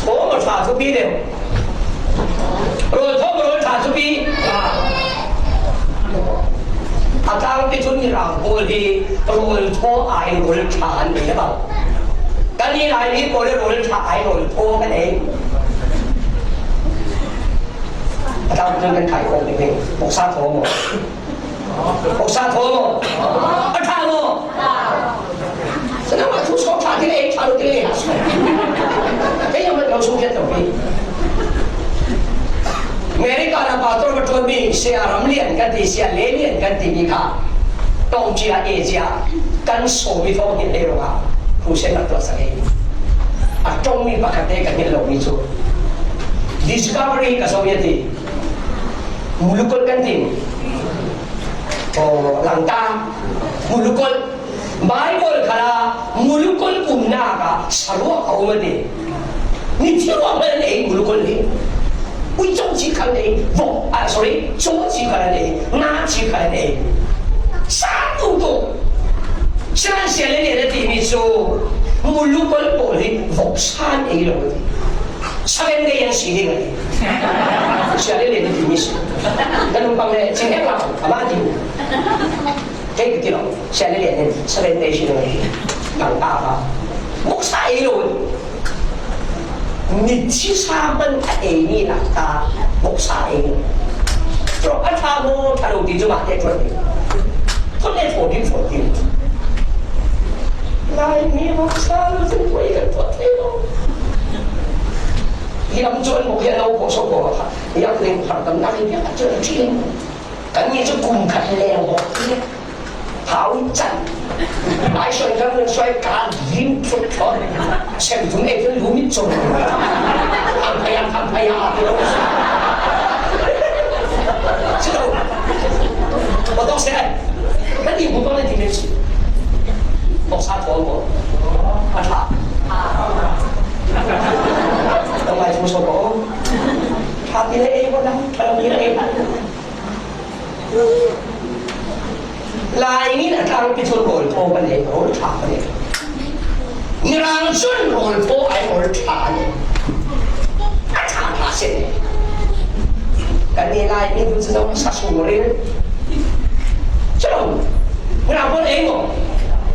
Thaw maw ṭha thupi deuh. Rawl thaw maw rawl ṭha thupi. A tlangpi thun i rang pawl hi rawl thaw ai rawl ṭha an ei a bang. Kan i lai mi pawl hi rawl ṭha ai rawl thaw kan ei. A tlangpi thun kan kai khawm ding hi. Boksa thaw maw? Boksa thaw maw? A ṭha maw? Sanang a thu sawh ṭha ti le, ṭha lo ti le. Kei a man lo sung khiat lo pi. America na pastor va ṭuanmi Sia Ram Lian kan ti, Sia Le Lian kan timi kha ṭawngcia e cia kan sawmi thawng hin hei rawngah crusade a tuahsak ei. A ṭawngmi pakhat te kan hngilh lomi cu Discovery ka zoh i a ti. Mulukol kan ti. Aw, langta. Mulukol. Baibal khalah mulukol umnak ah saruak a um a ti. Mithi ruak hmanh an ei mulukol hi. Ui cawci khal an ei, vok, ah, sorry, cawci khal an ei, naci khal an ei. Sa tu tu. Sinan sia le le timi cu mulukol pawl hi vok sa an ei lo. Seven day an si ding a ti. Sia le le timi si. Kan um pang le chin hek lo, a mah ti. Kei ka ti lo, sia le le nih, seven day si lo, tang ta ba. Voksa ei lo. Mithi sa hmanh a ei ni lak ta, voksa ei lo. Tlok a ṭha maw, ṭha lo ti cu mah te ṭuan ding. Thot le thawh ding, thawh ding. Lai mi voksa lo, zin tuai kan tuah thei lo. Lam chuan bawk hian lo pawh saw pawh kha, yang leng har tam nak hi piak a chuan a ṭhin. Kan ni chu kum khat leng bawk hi. Thau in chan. Ai sawi kan sawi ka lim thut thawn. Sem thum ei chuan lu mit chawm. Tham phai a, tham phai a. Chu lo. Pawh tawk se ai. Kan ni bu bang le ti le chu. Bawk sa thawn bawk. A ṭha. Tawng lai chu saw bawk. Ṭha ti le ei bawk na. Ṭha ti le ei bawk. Lai ni a tlangpi chu rawl thaw ka nei, rawl ṭha ka nei. Mirang chuan rawl thaw ai rawl ṭha a nei. A ṭha ṭha se. Kan ni lai ni chu chu sa sung ril. Chu lo. Mirang pawl ei maw.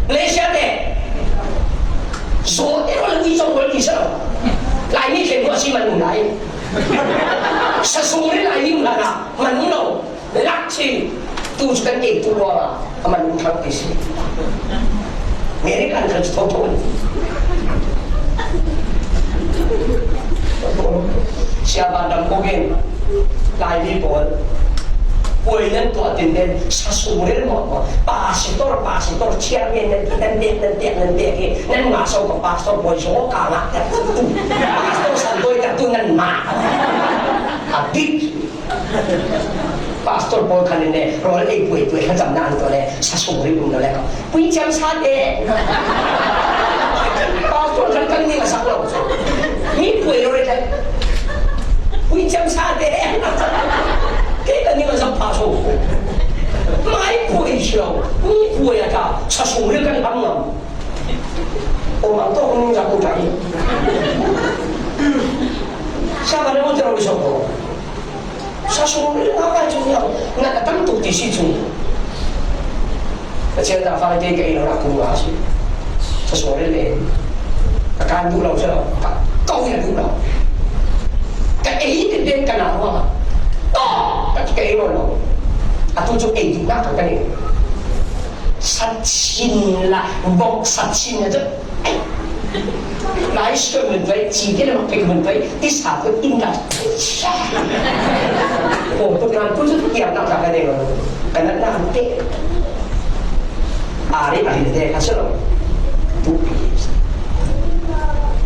Malaysia te. Zo te rawl ui chawng rawl ni sa lo. Lai ni thlen ruah si man lai. Sa sung ril lai ni um hlana. Man um lo. Lak si, tu chu kan ei tu lo a, a man thang ti si. Meri kan kan chu tho tho. Sia ba dam ko gen. Lai ni pawl. Poi nan tua tin den, sa sung rel mo mo. Pastor, pastor, chairman nan ti nan dek, nan dek, nan dek. Nan ma so ko pastor boy so ka nga. Pastor san boy ka tu nan ma. A big Pastor pawl khan in le, rawl ei puai puai kha cham nan tawh le, sa sung ri um lo le. Pui cham sa te. Pastor khan kan ni a sak lo. Mi puai lo le. Pui cham sa te. Ke kan ni a sak pa so. Mai puai lo. Mi puai a ta. Sa sung ri kan ham ngam. Aw, ang tawk ning zak u ta hi. Sa ka le mo te ro so ko. Sa sung ri na ka chu ya. Na ka tam tu ti si chu. Ka chen da fa ke ke lo na ku wa si. Sa sung ri le. Ka kan du lo sa lo. Ka ko ya du lo. Ka ei te den ka na wa. To. Ka ke lo lo. A tu chu ei du na ka ka ni. Sachin la, bawk sachin la chu. Ai. Lai sawi mun pai, chi te la mak pek mun pai, ti sa ko in la. Ko to kan tu chu tiam na ka ka ne lo. Ka na na te. A ri a ri te ka se lo. Tu pi.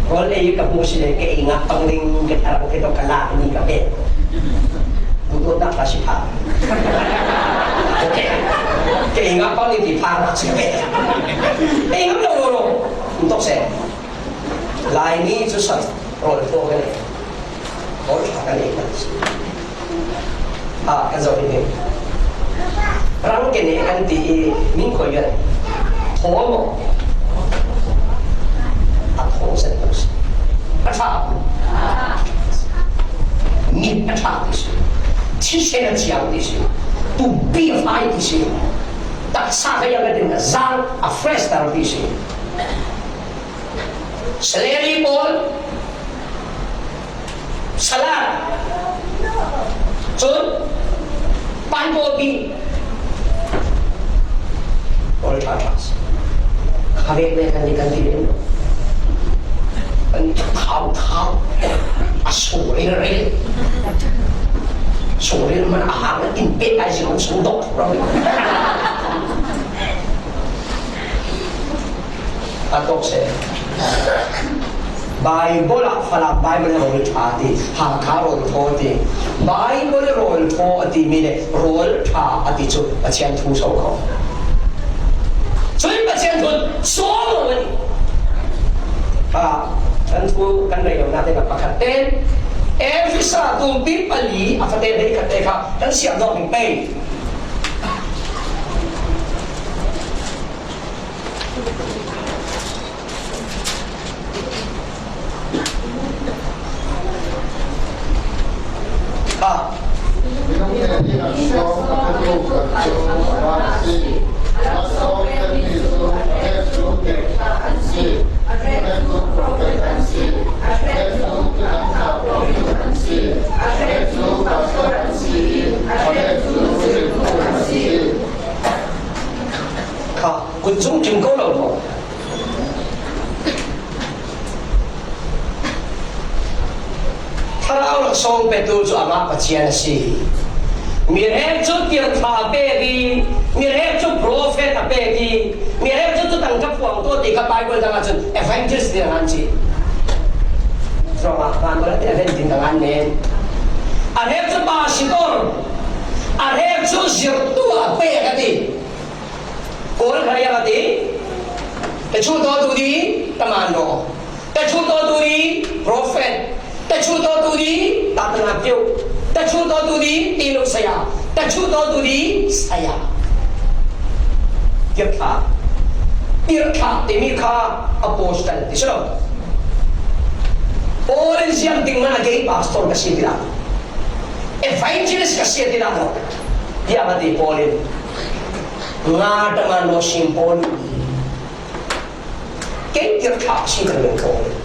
Ko le ka bu si le ke inga pang ling ke tarang ke to ka la ni ka pe. Duduk nak kasih paham. Oke. Keingat apa ni di paham sih? Ingat dong dulu. Untuk saya. Lai ni susah. Rol po kan. Rol kan ni. Ah, kan so ini. Rang kene kan ti min ko yan. Homo. A thaw sa ti si. A ṭha. Mit a ṭha ti si. Thisen a chiang ti si. Tumpi a fai ti si. Taksa kha yang ka din ka zang a fresh tar ti si. Celery pawl. Salad. Chun, pan kopi. All ṭha ṭha. Kha vek vek kan ti kan ti reng. Kan thau thau. A sung rel rel. Sung rel man a hang in pe ai si man sung dok. A tawk se. Bible-ah Falam Bible rawl ṭha a ti, Hakha rawl thaw a ti. Bible rawl thaw a ti mi le rawl ṭha a ti chu Pathian thu so kho. Chuin Pathian thu so lo a ni. A, kan thu kan rei lo na te na pakhat te. Efesa tumpi pali a fate dei khat te kha kan siam zawk ding pei. Kha, kut chung chung ko lo ko. Thlarau laksawng petu cu amah Pathian a si. Mirek cu tirhthlah a pek i, mirek cu profet a pek i, mirek cu thutang ka phuang tuah ti kha Baibal dang ahcun evangelist tiang an ci. Rawh ah hman awla tiang hin ding dang an men. A rek cu pastor, a rek cu zirhtu a pek a ti. Kawl kha a ti. Ka chuh tawtu ti, taman raw. Ka chuh tawtu ti, profet. Ka chuh tawtu ti, tatnak keu. Ka chuh tawtu ti, tinu saya. Ka chuh tawtu ti, saya. Tirhthlah. Tirhthlah timi kha apostle ti si lo. Paul in ziam ding man a kei pastor ka si ti lo. Evangelist ka si ti lo. Tiah a ti Paul in. Nga taman raw sim Paul in. Kei tirhthlah si kan men Paul in.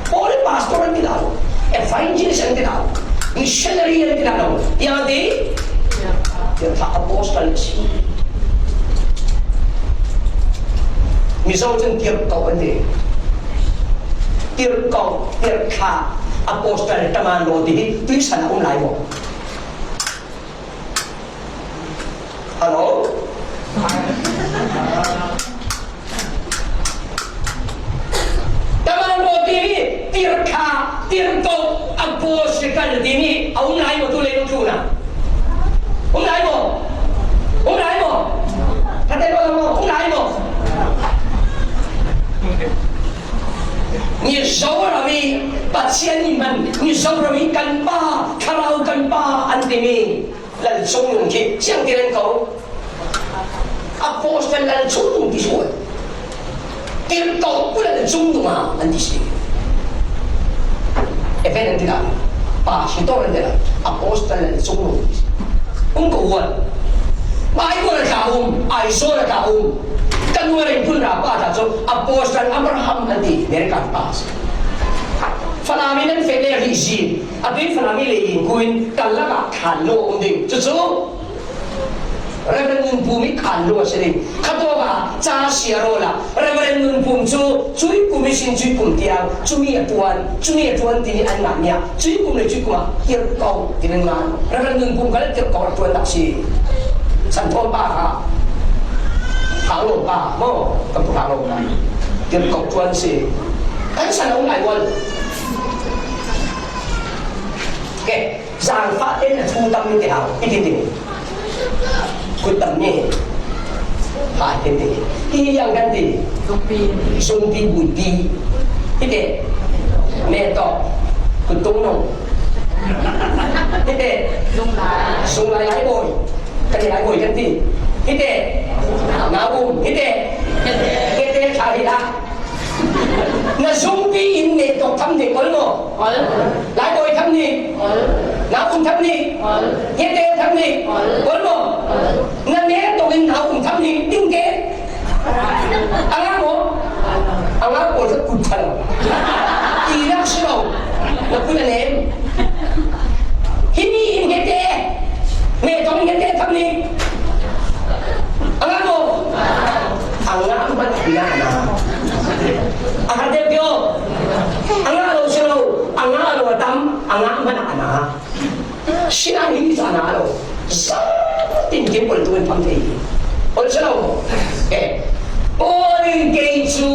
Paul in pastor an ti lo. Evangelist an ti lo. Missionary an ti lo. Tiah a ti? Tirhthlah apostle si. Mizo cun tirhkoh an ti. Tirhkoh, tirhthlah, apostle, taman raw ti hi tuisan a um lai maw? Hello? Taman raw timi tirhthlah, tirhkoh, apostle timi a um lai maw tu leilung tlun ah? Um lai maw? Um lai maw? Ka tel maw? Um lai maw? Mizoram i Pathian nih hman, Mizoram i kan pa, thlarau kan pa an timi lal chungnung khi siangtir an ko. Apostle lal chungnung ti sual. Tirhkoh lal chungnung ah an ti si. Evan an ti lo. Pastor an ti lo. Apostle lal chungnung ti si. Um ko uan. Baibal a tla um, Aizawl a tla um. Kan uar in kun ra pa ta cu apostle Abraham an ti, American pa si. Falam in an feh le rih zin. A tui Falam i le in kuin kan lak ah thlan lo um ding. Cucu Reverend Nun Pum i khan lo a si ding. Khatawk ah ca siar awla Reverend Nun Pum cu cui kum i sin cui kum tiang cumi a ṭuan, cumi a ṭuan timi an ngah nia cui kum le cui kum ah tirhkoh ti nan ngan. Reverend Nun Pum kha le tirhkoh a ṭuan tak si. San Thawm pa kha Thang Lo pa maw? Kan pu Thang Lo pa tirhkoh ṭuan si. Kan san a um lai ual. Okay. Zaangfah tein a thu tam mi te hau, i ti ti. Kut tam mi. Ha, ti ti. Hi yang kan ti. Zungpi. Zungpi, bunpi. Hi te. Me to. Kut tung nung. Hi te. Zung lai lai boy. Kan lai boy kan ti. Hi te. Na um. Hi te. Hi te. Tha hi la. Na zungpi in me to tam te kol mo. Kol. Laibawi tham ni? Ol. Nakum tham ni? Ol. Ngete tham ni? Ol. Ol maw? Ol. Na ne tawkin nakum tham ni? Ding ke? A ngah maw? A ngah pawl kha kut thal. I nak si lo. Na kut a nem. Himi in ngete. Me tawkin ngete tham ni? A ngah maw? A ngah man a ngah na. A har deuh pio. A ngah lo si lo. A ngah lo a tam. A ngah man a na. Sinah hi zan a lo. Zan tin ke pawl tu in phang thei hi. Pawl si lo. Eh. Paul in kei cu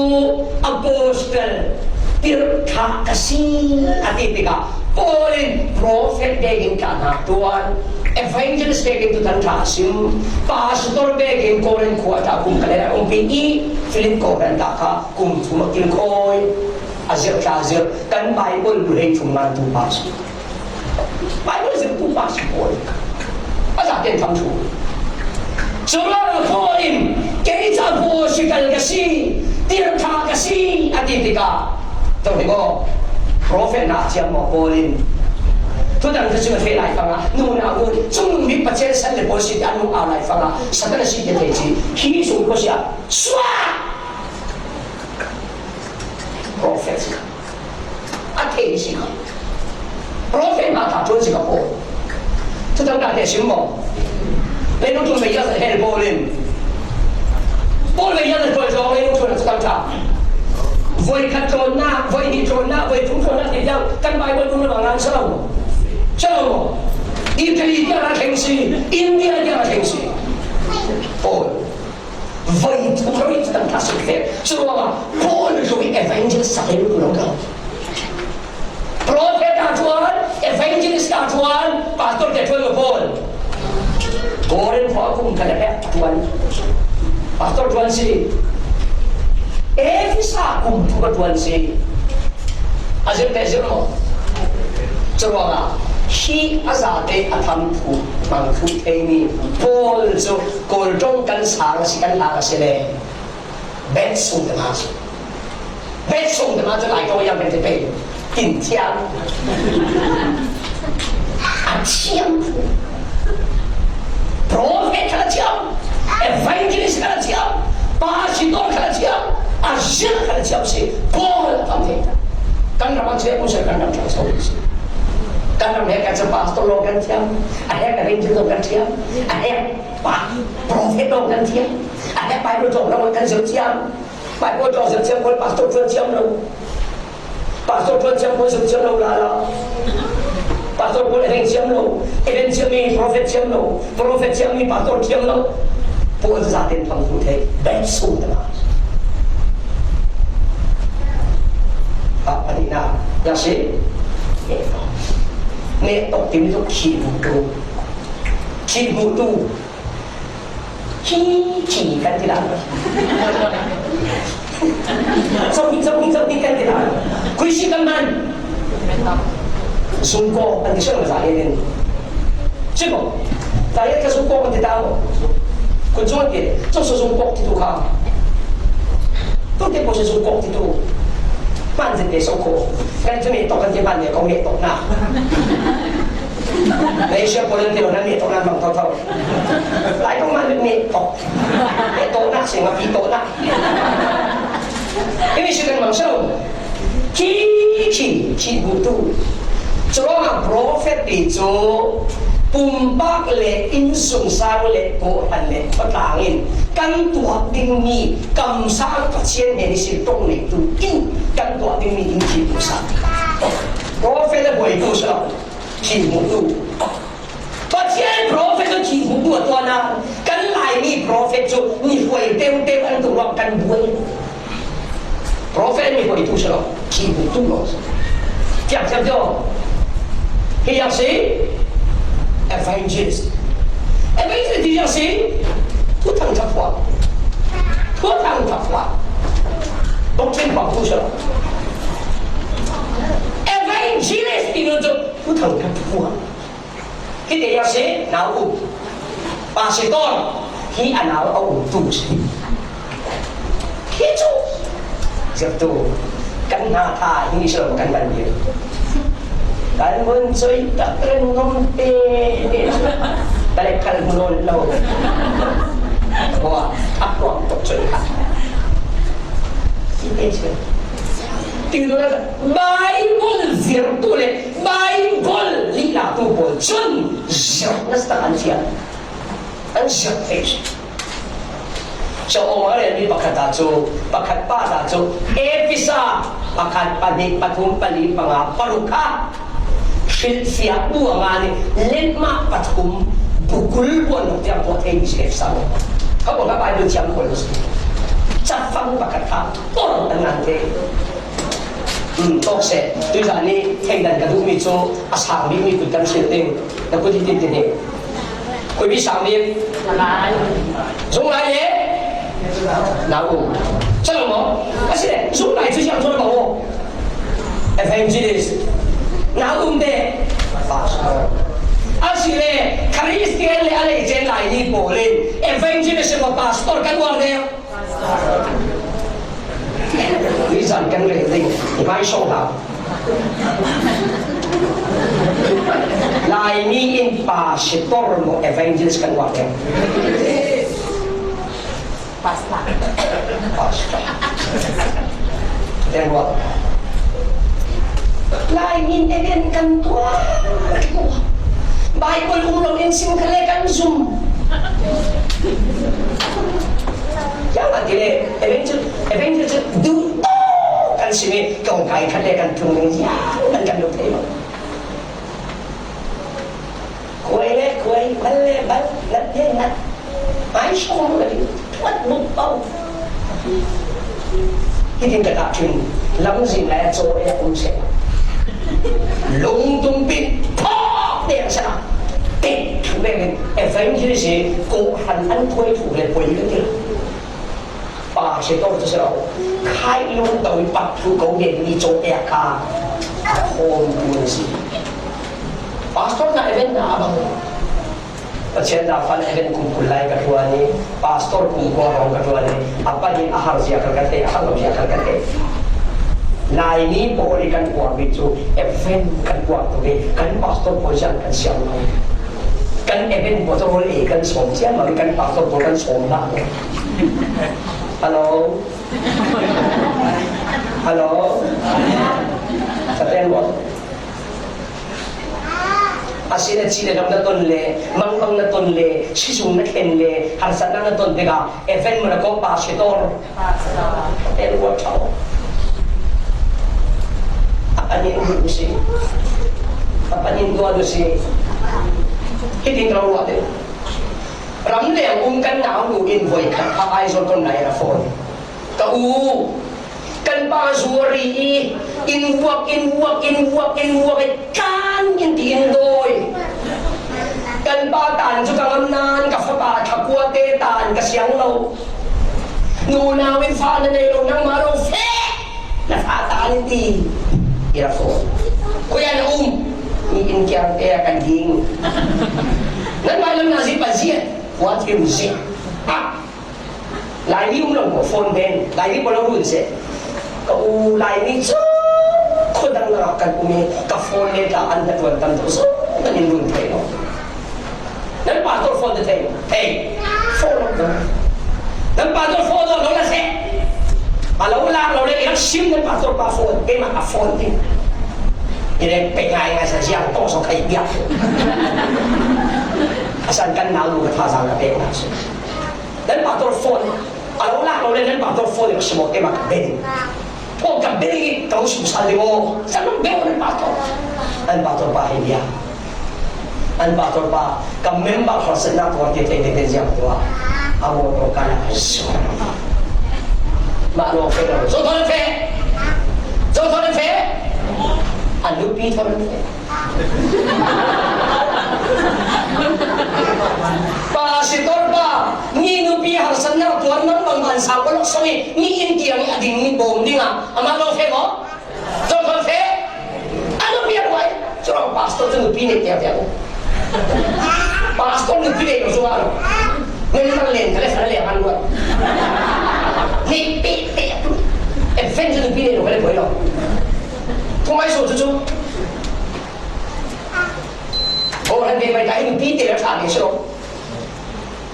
apostle tirhthlah ka si a ti tikah Paul in prophet bekin tla hna tuan, evangelist bekin tutan tla a sim, pastor bekin Korin khua tla kum ka le a umpi i Philip kawhhran tla kha kum thum a kilkhawi a zirh tla zirh kan Bible lu hei thum ngan tu pa si. Bible zirhtu pa si pawl. A zaten tham thu. Cule Paul in, kei cu apostle ka si, tirhthlah ka si, a ti tikah, to hi maw, prophet na thiam maw Paul in. Thudang ka si a feh lai fangah, nunau ngun, cungnung mi Pathian san le pawl si, a nung au lai fangah, Satan a si, a thei si, khi sung ko si a, suah! Prophet si. A thei si kha. Prophet hna tla ṭuan si kha Paul. Thutang dah te sim maw? Leilung ṭuan vei ah hel Paul in. Paul vei ah Paul zong leilung ṭuan thutang ṭha. Voi khat ṭawnnak, voi hnih ṭawnnak, voi thum ṭawnnak ti tiang Kan Bible um lo bang nang sa lo. Sa lo. Italy kiang a thleng si, India kiang a thleng si. Paul. Voi thu kha ri tang ta suk te. Churuangah Paul zong evangelist sak lo lo ka. Prophet a thuan, evangelist a thuan, pastor te thuan lo Paul. Korin khua kum khat le pek thuan. Pastor thuan si. Efesa kum thum a thuan si. A zir te zir maw? Churuangah hih a zate a tham thu, mang thu thei mi Paul cu Kawl ṭong kan sang a si, kan hlang a si le. Bet sung te hna si. Bet sung te hna cu Lai Kawl yang kan ti pei. Tin thiam. A thiam. Prophet kha a thiam. Evangelist kha a thiam. Pastor kha a thiam. A zir kha a thiam si. Paul a tam thei. Kan ram an si, kan ram thang so si. Kan ram he kan si pastor lo kan thiam. A he kan ring lo kan thiam. A he pa prophet lo kan thiam. A he Bible lo kan zir thiam. Pai pawl ṭawng siam, siam pawl pastor ṭuan siam lo. Pastor ṭuan siam pawl siam, siam lo lala. Pastor pawl event siam lo. Event siam mi prophet siam lo. Prophet siam mi pastor siam lo. Pawl zaten pang tu thei. Bet sung ta ma. Ha, ani na. Ya si. Ne tok tim tu khi mu tu. Khi mu tu. Khi, khi kan ti dan. Zomi, zomi, zomi kan ti dan. Khui si kan man. Zungkawk kan ti siang zai in. Si ko. Zai in ka zungkawk kan ti dan. Kun zung ti. Zung su zungkawk ti tu kha. Tu te ko si zungkawk ti tu. Man zin te so ko. Kan zin me tok kan ti man ne ko me tok na. Malaysia pawl an ti lo nan me tok nan bang tho tho. Lai kong man me tok. Me tok nak sing a pi tok nak. Ini si kan mang so. Khi, khi, khi bu tu. Curuangah prophet ti cu pumpak le innsungsang le kawhhran le khawtlang in kan tuah dingmi kamsang Pathian hnen ihsin ṭong neitu in kan tuah dingmi in khi bu sang. Prophet le buai tu si lo. Thihmutu. Pathian prophet cu thihmutu a tuahnak, kan Laimi prophet cu mihruai teuteu an tuk ruang kan buai. Prophet mihruaitu si lo, thihmutu lo. Thiam thiam thiam. Hi yak si evangelist. Evangelist hi yak si thuthang thaphuak. Thuthang thaphuak. Doctrine phuaktu si lo. Evangelist ti nu cu thuthang thaphuak. Hi te ya si nau um. Pastor hi a nau a um tu si. Hi cu. Ziak tu. Kan hna tha hi ni si lo kan van dir. Kan vun cui tak ren ngom te. Ka le kal hmu nawn lo. Hua, a kuang tuk cui kha. Hi te si. Ti tu na Bible zir tu le Bible lihlatu pawl cun zirh nasa an fial. An zirh thei si. Cawng a relmi pakhat ah cu, pakhat pa ta cu, Efesa pakhat, pahnih, pathum, pali, panga, paruk kha hrilhfiah bu a ngan i lenmah pathum bukul buan lo tiang tuah thei mi si Efesa lo. Kha buan kha Bible thiam pawl lo si. Cafang pakhat kha por an ngan thei. Um, tawk seh. Tuizan nih theidan ka duhmi cu a sang bikmi kut kan hrilh ding. Na kut hi tintin hi. Khuipi sang bik. Zung lai le. Na um. Cang maw? A si le, zung lai cu siang cu na bang maw? Evangelist. Na um te. Pastor. A si le, Khristian le a lei cen lai ni pawl in evangelist le pastor kan uar te. Nizan kan rel ding, i hmaisawng hlah. Laimi in pastor maw evangelist kan uar ding? Pastor. Pastor. Kan uar. Lai nin event kan tuah. Bible um lo in sim kha le kan zum. Ziangahtile event cu, event cu duh tawk kan sim i kong kai khat le kan tlung ding ziang kan kan lo thei. Nat, nat, nat. Ai, sawm lo ding. Nat buk pau. Hih ding ka ta thin. Lamzin lai a caw e a um se. Lungtum pin. Phawk deng sa. Tik. Evangelist ko han an koi thu le koi le. Pastor cu si lo, khai lungto i pak thu ko ngen mi cawk pek kha a khawm tu a si. Pastor na event na a bang. Pathian na fan event kum kul lai ka ṭuan i, pastor kum kua hrawng ka ṭuan i, a panin a har zia khal ka thei, a har lo zia khal ka thei. Laimi pawl i kan kuak mi cu event kan kuak tuk i, kan pastor pawl zia kan siam lo. Kan event pawl cu rawl ei kan sawm ciammam i, kan pastor pawl kan sawm hlah lo. Hello? Hello? Ka tel maw? A si le ci le lam na ton le, mangbang na ton le, sizung na thlen le, harsatnak na ton tikah event maw na kawk, pastor? Ka tel maw ṭha? A panin duh si. A panin duh si. Hiti ka ruah deuh. Ram leng um kan nau nu in voi khat kha Aizawl ton lai a phone. Ka u, kan pa zuari i, in vuak, in vuak, in vuak, in vuak, i tlan in ti in dawi. Kan pa tan cu ka ngam nain ka fapa thlakua te tan ka siang lo. Nunau in fa na nei lo, nangmah lo feh na fa tan in ti. I rak phone. Khuiah na um. Mi in kiang te a kan ding. Nanmah lo na zi pa ziat. Kua thim zi. Ah. Laimi um lo maw, phone pen, Laimi pawl lo run seh. Ka u, Laimi cu khuadang lakah kan um i, ka phone le tla an hnaṭuan tam deuh zong kan in run thei lo. Nan pastor phone te thei, thei, phone lo dang. Nan pastor phone lo, lo la seh. A lo lak lo le, i rak sim nan pastor pa phone, keimah a phone ding. I rek pei ngai ngai sa ziang tong so kai biak. A san kan nau lu ka tha zang ka pek nak si. Nan pastor phone a lo lak lo le, nan pastor phone a si maw, keimah ka bel. Phone ka bel i ka lo sum sal ding aw. San lo bel nan pastor. An pastor pa hei bia. An pastor pa ka member harsatnak tuar te te te te ziang tuar. A maw tuar ka la zo. Mah lo fe lo. Zo thon fe. Zo thon fe. An nupi thon fe. Pastor pa, mi nupi harsatnak tuar nang bang ban sang ko lok song i, mi inn kiang i a ding mi bawm ding a, amah lo fe maw? Zo thon fe? A nupi a ruai. Cun pastor cu nupi nih tiang tiang. Pastor nupi nih lo zong a lo. Nan nang len ka le fa le an ruat. Nih pi pi. Event cu nupi nih lo ka le poi lo. Thumai so cu cu. Aw, han ve mai ka hin pi te la ṭha ve si lo.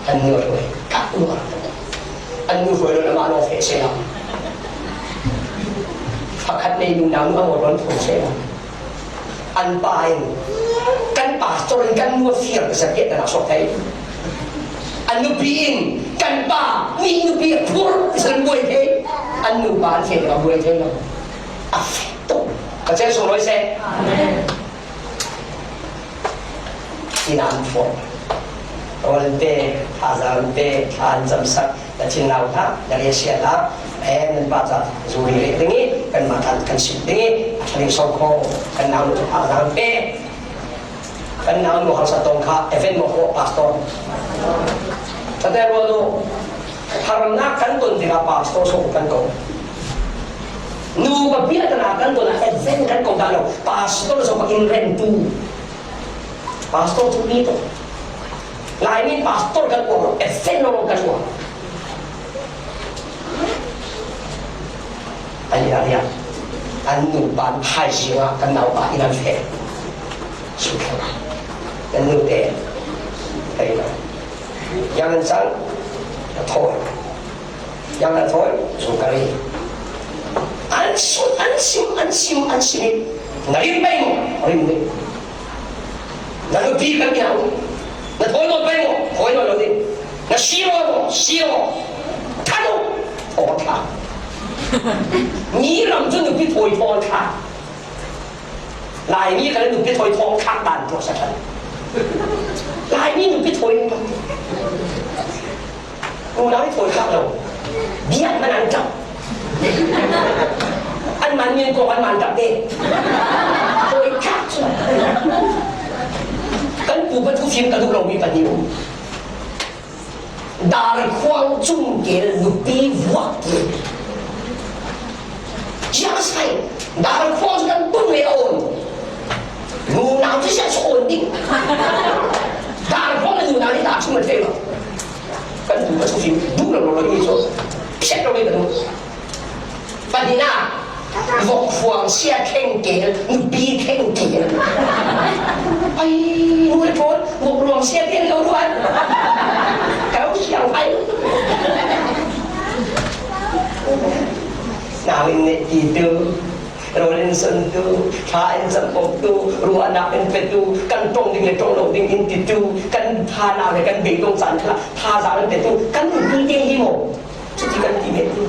An nu hruai, ka nu. An nu hruai lo, amah lawng feh si lo. Pakhat nei nunau nu a maw rawn phur si lo. An pa in, kan pastor in kan nu a fir ka sa piat na suak thei. An nupi in, kan pa, mi nupi a phur ka sa buai thei. An nu pa an feh ka buai thei lo. A feh tuk. Ka cel sung rawi seh. Amen. Inn ah an phuang. Rawl an pe, thazaang an pe, thla an camsak, na thinlung hlah, na riahsiat hlah, eh, nan pa ca zu rih rih ding i, kanmah than kan sim ding i, a ṭha ding sawng kho, kan nau nu cu thazaang an pe. Kan nau nu harsa tong kha, event maw kho, pastor. Ka te rual u, harnak kan ton tikah pastor sawng kan ko. Nu papi a tana kan ton ah event kan ko dah lo, pastor sawng in rem tu. Pastor cu mi tuk. Laimi pastor kan ko lo, event lo kan ko. An i rak riak. An nu pa hai zing ah kan nau pa in an feh. Sukhen. Kan nu te. Hei lo. Yang an cang. A thawi. Yang an thawi. Sukari. An sim, an sim, an sim, an sim. Na rim pei maw? Rim ding. Na nupi kan ina um. Na thawi nawn pei maw? Thawi nawn lo ding. Na si maw? Si maw? Tha lo. Thaw tha. Mi ram cu nupi thawi thaw tha. Laimi kha le nupi thawi thaw tha dan tuah sa khan. Pai ni nupi thawi. Nunau hi thawi khak lo. Biak man an ṭap. An man min kawng an man ṭap te. Thawi khak chu. Kan pu pa thu fim ka duh lo mi pahnih um. Dar khuang chung kel nupi vuak. Ciang sai, dar khuang kan tung le on. Nunau ci sia on ding. Dar khuang nunau ni ta chung le thei lo. Kan tung ka chung fim, du lo lo lo ni so. Siat lo ni ka du. Pahnihna, vok khuang sia kheng kel, nupi kheng kel. Ai, nu le pawl, vok khuang sia kel lo ruat. Kau siang ai. Nau in ne ti tu, rol in son tu, tha in son pok tu, ruahnak in pe tu, kan tong ding le tong lo ding in ti tu, kan tha na le kan bei tong san tha, tha za in pe tu, kan nupi te hi mo. Cuti kan ti met tu.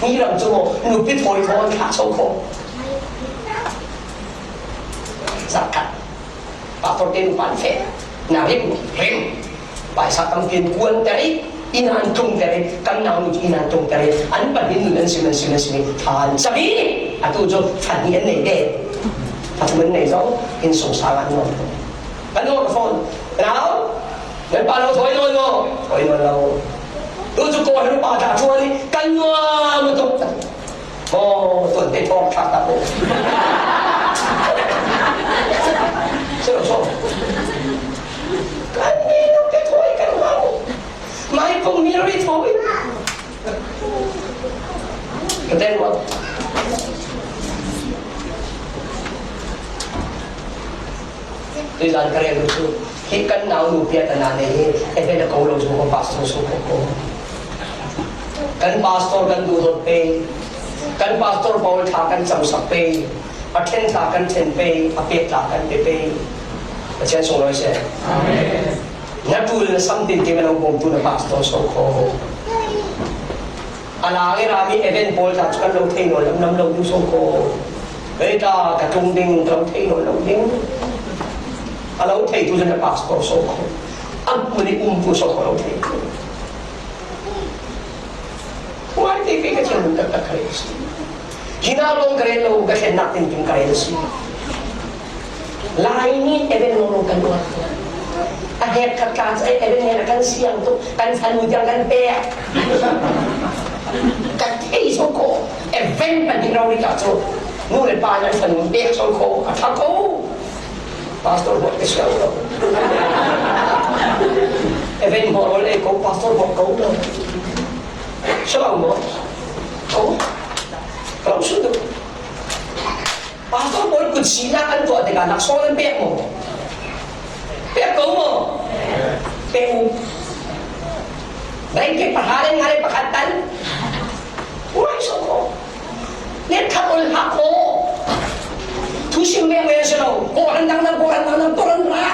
Ni ram cu maw, nupi thawi thawn thlah so kho. Zakhat. Pastor te nupa an feh. Na rim, rim. Paisa tampi an kuan ter i, inn an tlung ter i, kan nau nu cu inn an tlung ter i, an pahnih nun an sim, an sim, an sim i, tha an cam i, atu cu tha hnih an nei ve. Pathum an nei zong, inn sung sang an nuam. Kan nuam ka phone. Nau, nan pa lo thawi nawn maw? Thawi nawn lo. Tu cu kawhhran pa ta ṭuan i kan nuam a tuk. Aw, tuan te thawk ṭha tak lo. Si lo so. Kan mi lo te thawi kan nuam. Mai pung mi lo i thawi. Ka ten nuam. Tuizan ka rel cu, hi kan nau nu piak kan na nei hi, e ve na ko lo cu ko pastor su ko ko. Kan pastor kan duhdawt pe, kan pastor pawl ṭha kan camsak pe, a ṭhen tla kan ṭhen pe, a pek tla kan pe pe. Pathian sung lo se. Na ṭul na sam tin tim a lo bawmtu na pastor so ko. A lang i rami event pawl ta cu kan lo thei nawn lam, lam lo ding so ko. Hei ta ka tlung ding ka lo thei nawn lo ding. A lo thei tu zan pastor so ko. A muni um tu so ko lo thei tu. Wai te pe ka thil mun tak tak kare si. Hina long kare lo ka thil nak tin kin kare si. Lai nih event lawlaw kan uar. A hek khat tla cu event nen a kan siang tuk, kan fanu tiang kan pek. Kan thei so ko, event pahnih rori ta cu nu le pa nan fanu pek so ko, a ṭha ko. Pastor bawt ka siang lo. Event bawt le ko, pastor bawt ko lo. Shalom bawt. Ko. Kalau sudah. Pastor pawl kut sinak an tuah tikah laksawng an pek maw? Pek ko maw? Pek u. Blanket pahra le nga le pakhat tan. Uai so ko. Nek khat ol hak ko. Thusim veng veng si lo. Kawhhran dang dang, kawhhran dang dang, kawhhran ra.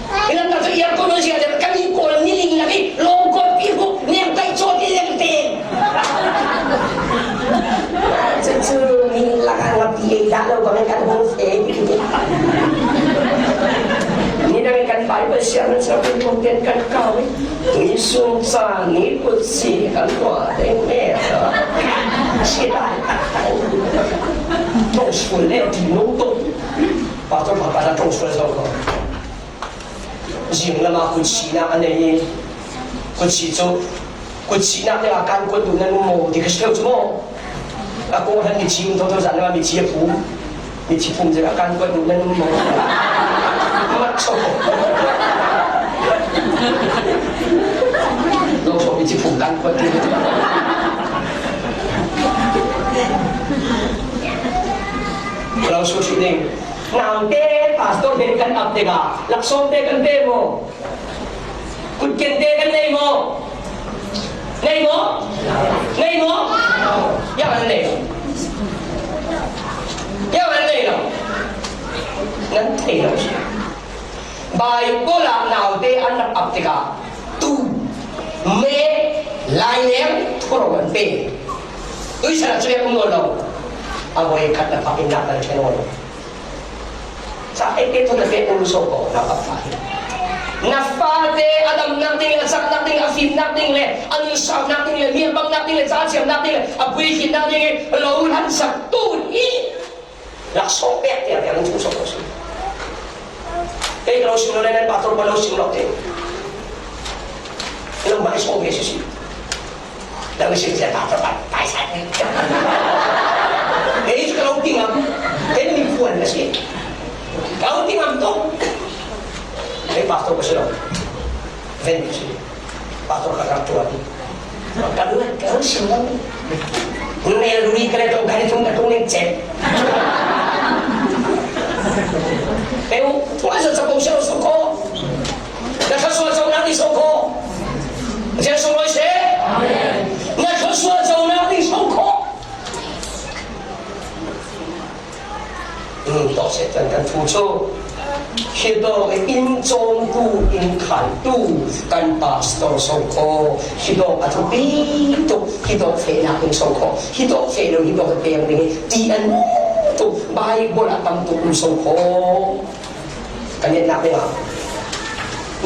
Hi lam tak cu aircon a ziah le kan i kawl ni ling lak i lawng kawl pi hu niang tai chaw ti leng te. Cucu ni lak a ngapi ei dah lo bang kan hong fe. Ni dang kan Bible siang nan sa kan hong ten kan kau i. Ni sung ca ni kut si kan tua deng me. Si dai. Tong sul le ti nung tuk. Pastor pa ka tong sul so ko. Zing lam ah kut sinak a nei i, kut si cu, kut sinak ding ah kan kuat duh nan um maw ti ka si lo cu maw? A kawhhran mithi um thotho zan lam ah mithi a phum, mithi phum zan ah kan kuat duh nan um maw? Mat so. Lo so mithi phum kan kuat duh. Lo so si ding. Naute pastor hnen kan ap tikah laksawng te kan pe maw? Kutken te kan nei maw? Nei maw? Nei maw? Ya kan nei lo. Ya kan nei lo. Nan thei lo. Baibal ah naute an rak ap tikah tu me lai leng thuro an pe. Tuisan ah cu um nawn lo. A voi khat na phak in nak kan ṭhen nawn lo. Sa ai te tu na pe um so ko na ka fa. Na fate a damnak ding le, a zaknak ding le, a fimnak ding le, a nuihsaknak ding le, mi a bangnak ding le, ca a ciamnak ding le, a puikhinnak ding i lo hlansak tu hi. Laksawng pek tiang tiang thu sawng ko si. Kei ka lo sim lo le nan pastor pa lo sim lo te. Lo mai sawng ve si si. Lo sim se pastor pa pai sa. Kei ka lo ting am. Kei ni kuan na si. Ka lo ting am to. Kei pastor pa si lo. Ven si. Pastor ka kar tuan. Ka duan ka sim lo. Nel duri ka le tong ka le tong ka tong le cem. Peu, tuan sa sa kong sa soko. Na ka suan sa unang di soko. Jesu Roy se. Na ka suan sa unang di soko. Tawh se kan kan thu cu. Hi tawh in cawmtu, in khantu kan pastor so kho. Hi tawh a thupi tuk, hi tawh fehnak in so kho. Hi tawh feh lo, hi tawh peng ding hi ti an tuk Baibal a tam tuk um so kho. Kan ngetnak dingah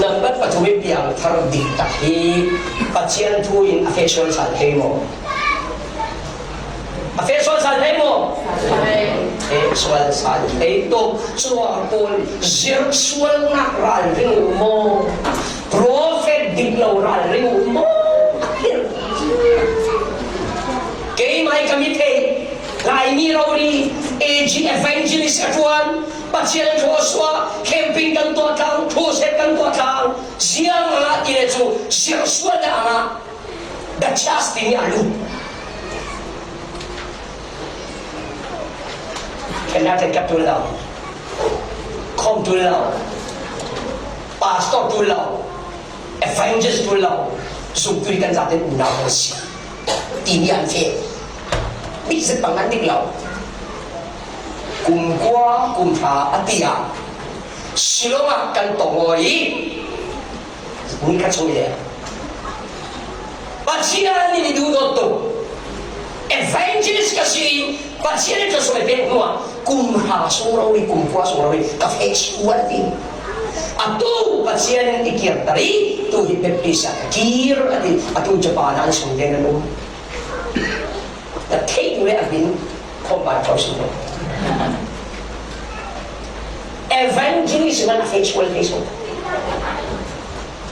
nambat pathum i piangthar diktak hi. Pathian thu in a feh sual sal thei maw? A feh sual sal thei maw? Feh sual sal thei tuk. Cuang pawl zirh sualnak ralring uh maw? Profet dik lo ralring uh maw? Keimah i ka mi thei Laimi rori, A G evangelist a ṭuan, Pathian thluasuah, camping kan tuah tlang, crusade kan tuah tlang, ziangah ti le cu zirh sualnak ah the church timi a lut. Kan dah tet ka tul lo, khom tul lo, pastor tul lo, evangelist tul lo, zumtu kan zate unau kan si. Timi an feh. Bik zet bang an dik lo. Kum kua, kum hra a ti ah Shillong ah kan tong aw i ni khat chung i le Pathian in i duhdawt tuk. Evangelist ka si i Pathian in ka sung i pek hnuah kum hra sung rori, kum kua sung rori ka feh sual ti. Atu Pathian in i kirter i tu hi pek pisa ka kir a ti. Atu Japan ah an sung den an um. Na theih tu le a min khawm ban ko si lo. Evangelist man a feh sual thei so.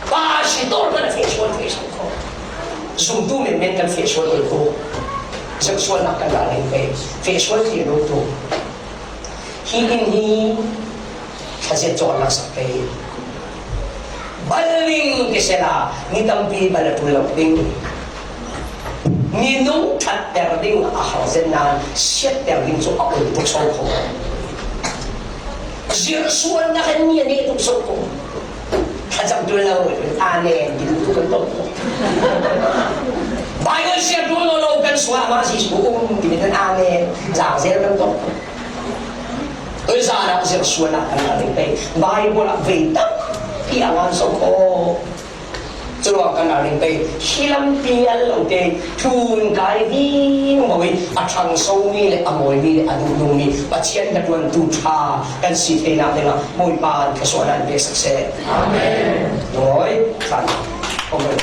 Pastor man a feh sual thei so. Zumtu menmen kan feh sual lo tu. Zirh sualnak kan ralring pei. Feh sual ti lo tu. Hi inn hi thlazia cawn laksak pei. Bal ning kisela ni tampi bal a ṭul lo ding. Minung ṭhatter ding a har zen nain siatter ding cu a um tuk so kho. Zirh sualnak in mi a neh tuk so kho. Thlacam ṭul lo, amen, ti duh tuk kan tong. Bible siar ṭul lo lo kan suah mah si su um, ti kan amen, zang zel kan tong. Tuizan ah zirh sualnak kan ralring pei. Baibal ah vei tampi a ngan so kho. Curuang kan ralring pei. Hi lampi an lo te thun kai ding maw i a ṭhangso mi le a mawi mi le a duh ding mi Pathian ka ṭuantu ṭha kan si theinak dingah Bawipa in ka suahnak pe sak seh. Amen. Mawi, kan. Amen.